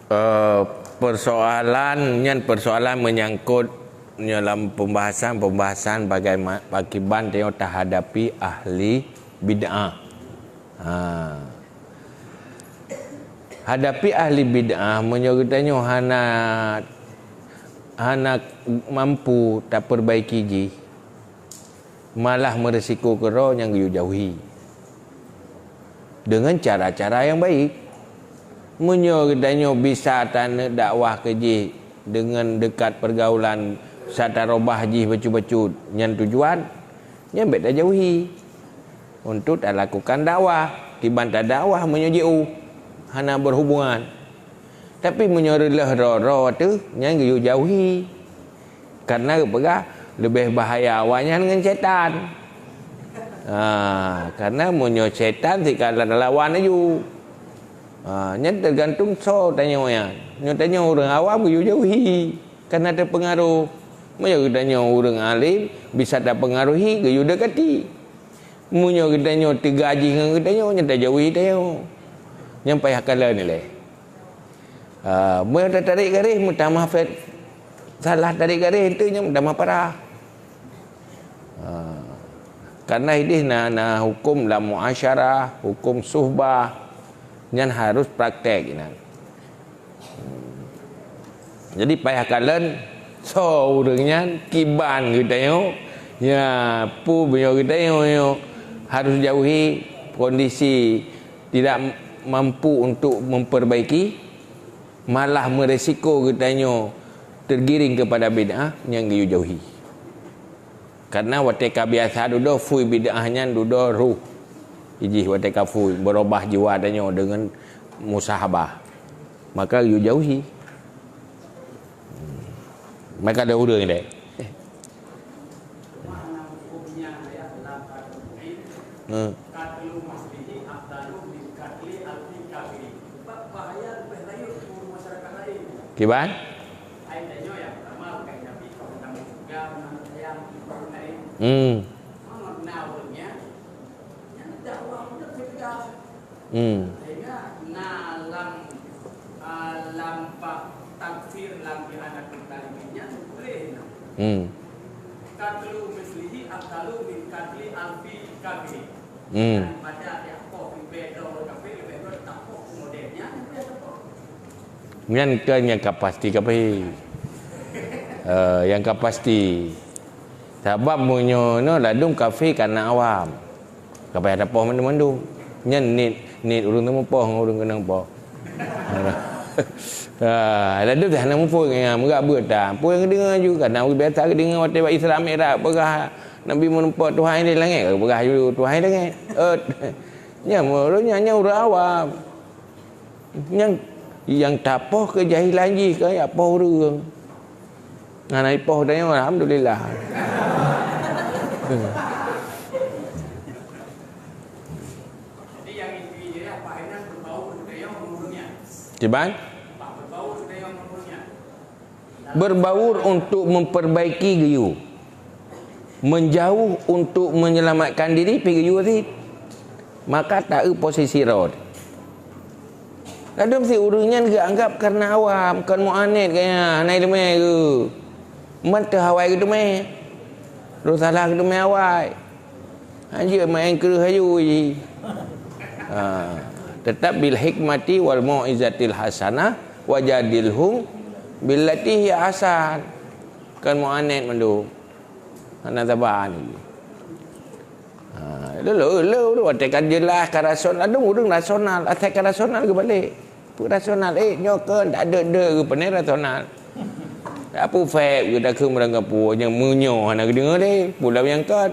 Eh, persoalan nyan persoalan menyangkut nyoe lam pembahasan-pembahasan bagaimana pakiban tanyoe tahadapi ahli bid'ah. Ha. Hadapi ahli bid'ah, meunyoe geutanyoe hana, hana mampu tapeurbaiki jih, malah meurisiko keudroe nyang geuyue jauhi deungon cara-cara nyang baik. Meunyoe geutanyoe bisa taneuk dakwah keu jih deungon deukat peurgaulan, sa tarobah jih bacut-bacut, nyan tujuan, nyan bék tajauhi untuk talakukan dakwah. Kiban tadakwah meunyoe jiôh, hana berhubungan. Tapi meunyoe reuloh droe-droe teuh, nyan geuyue jauhi. Karena geupeugah leubeh bahaya awaknyan ngon setan. Ha, karena meunyoe setan sikalan lawan laju. Ha, nyan tergantung soe tanyoe nyan. Nyoe tanyoe ureuëng awam geuyue jauhi, karena teupeungaruh. Meunyoe geutanyoe ureuëng alim, bisa tapeungaruhi, geuyue dekati. Meunyoe geutanyoe teuga jih ngon geutanyoe, nyan tajauhi tanyoe. Nyan payah kalon ilée. Ah, meunyoe tatarék garéh meutamah fet-, salah tarék garéh, enteuk nyan meutamah parah. Ah, karena ideh na, na huköm lam muasyarah, huköm suhbah, nyan harus praktek inan. Jadi payah kalon soe ureuëng nyan, kiban geutanyoe, ya, peue meunyoe geutanyoe nyoe harus jauhi kondisi tidak mampu untuk memperbaiki, malah meurisiko geutanyoe tergiring kepada bid'ah, nyan geuyue jauhi. Karena watée ka biasa dudoe, fui bid'ah nyan dudoe roh jih watée ka fui, beurubah jiwa tanyoe deungon musahabah. Maka geuyue jauhi. Maka ada ureuëng deh. Hmm. Kiban? Hmm. Hmm. Sehingga na lam, ah, lam bab takfir lam i'anatul talibin nyan tuléh na. Hmm. Qatlu mislihi afdalu min qatli alfi kafirin. Hmm. Dan pada dia poh leubeh dua kafir, leubeh dua tapoh kemudian nyan leubeh tapoh. Nyan kan nyang ka pasti kafé. Eh, nyang ka pasti. Sabab meunyoe nyoe ladum kafé kana awam. Ka payah tapoh mandum-mandum. Nyan niet, niet ureuëng teumeupoh ngon ureuëng keunong poh. Ha, ladum hana muphom nyan, meugak beuet ta. Peue nyang geudeungoe ju, kana ureuëng biasa geudeungoe watée bak Isra Mi'raj, peugah Nabi meureumpok Tuhan di langét, peugah ju Tuhan di langét. Eh, nyan ureuëng nyan, nyan ureuëng awam. Nyang, nyang tapoh keujahilan jih ka jak poh ureuëng. Hana jipoh tanyoe, alhamdulillah. Kiban? Berbaur untuk memperbaiki geuyue. Menjauh untuk menyelamatkan diri pih geuyue cit. Maka taeu posisi rot. Ladum si ureuëng nyan geuanggap karena awam, kon muanet gaya, hana ileumé geuh. Man teuh awai geuteumé. Roh salah geuteumé awai. Hanjeuet maén kreueh aju jih. Ha, tetap bil hikmati wal mau'izatil hasanah wajadilhum billati hiya ahsan. Kon muanet mandum. Hana saban. Ha, lolo, lolo, watée ka jeulaih, ka rasional, ladum ureuëng rasional, asai ka rasional geubalek. Peue rasional, eh, nyoe kon, tak deuek-deuek geupeuneh rasional. Apa fek geutakheun meurangkapeue, nyang meunyoe hana geudeungoe lé, pulang nyang kon.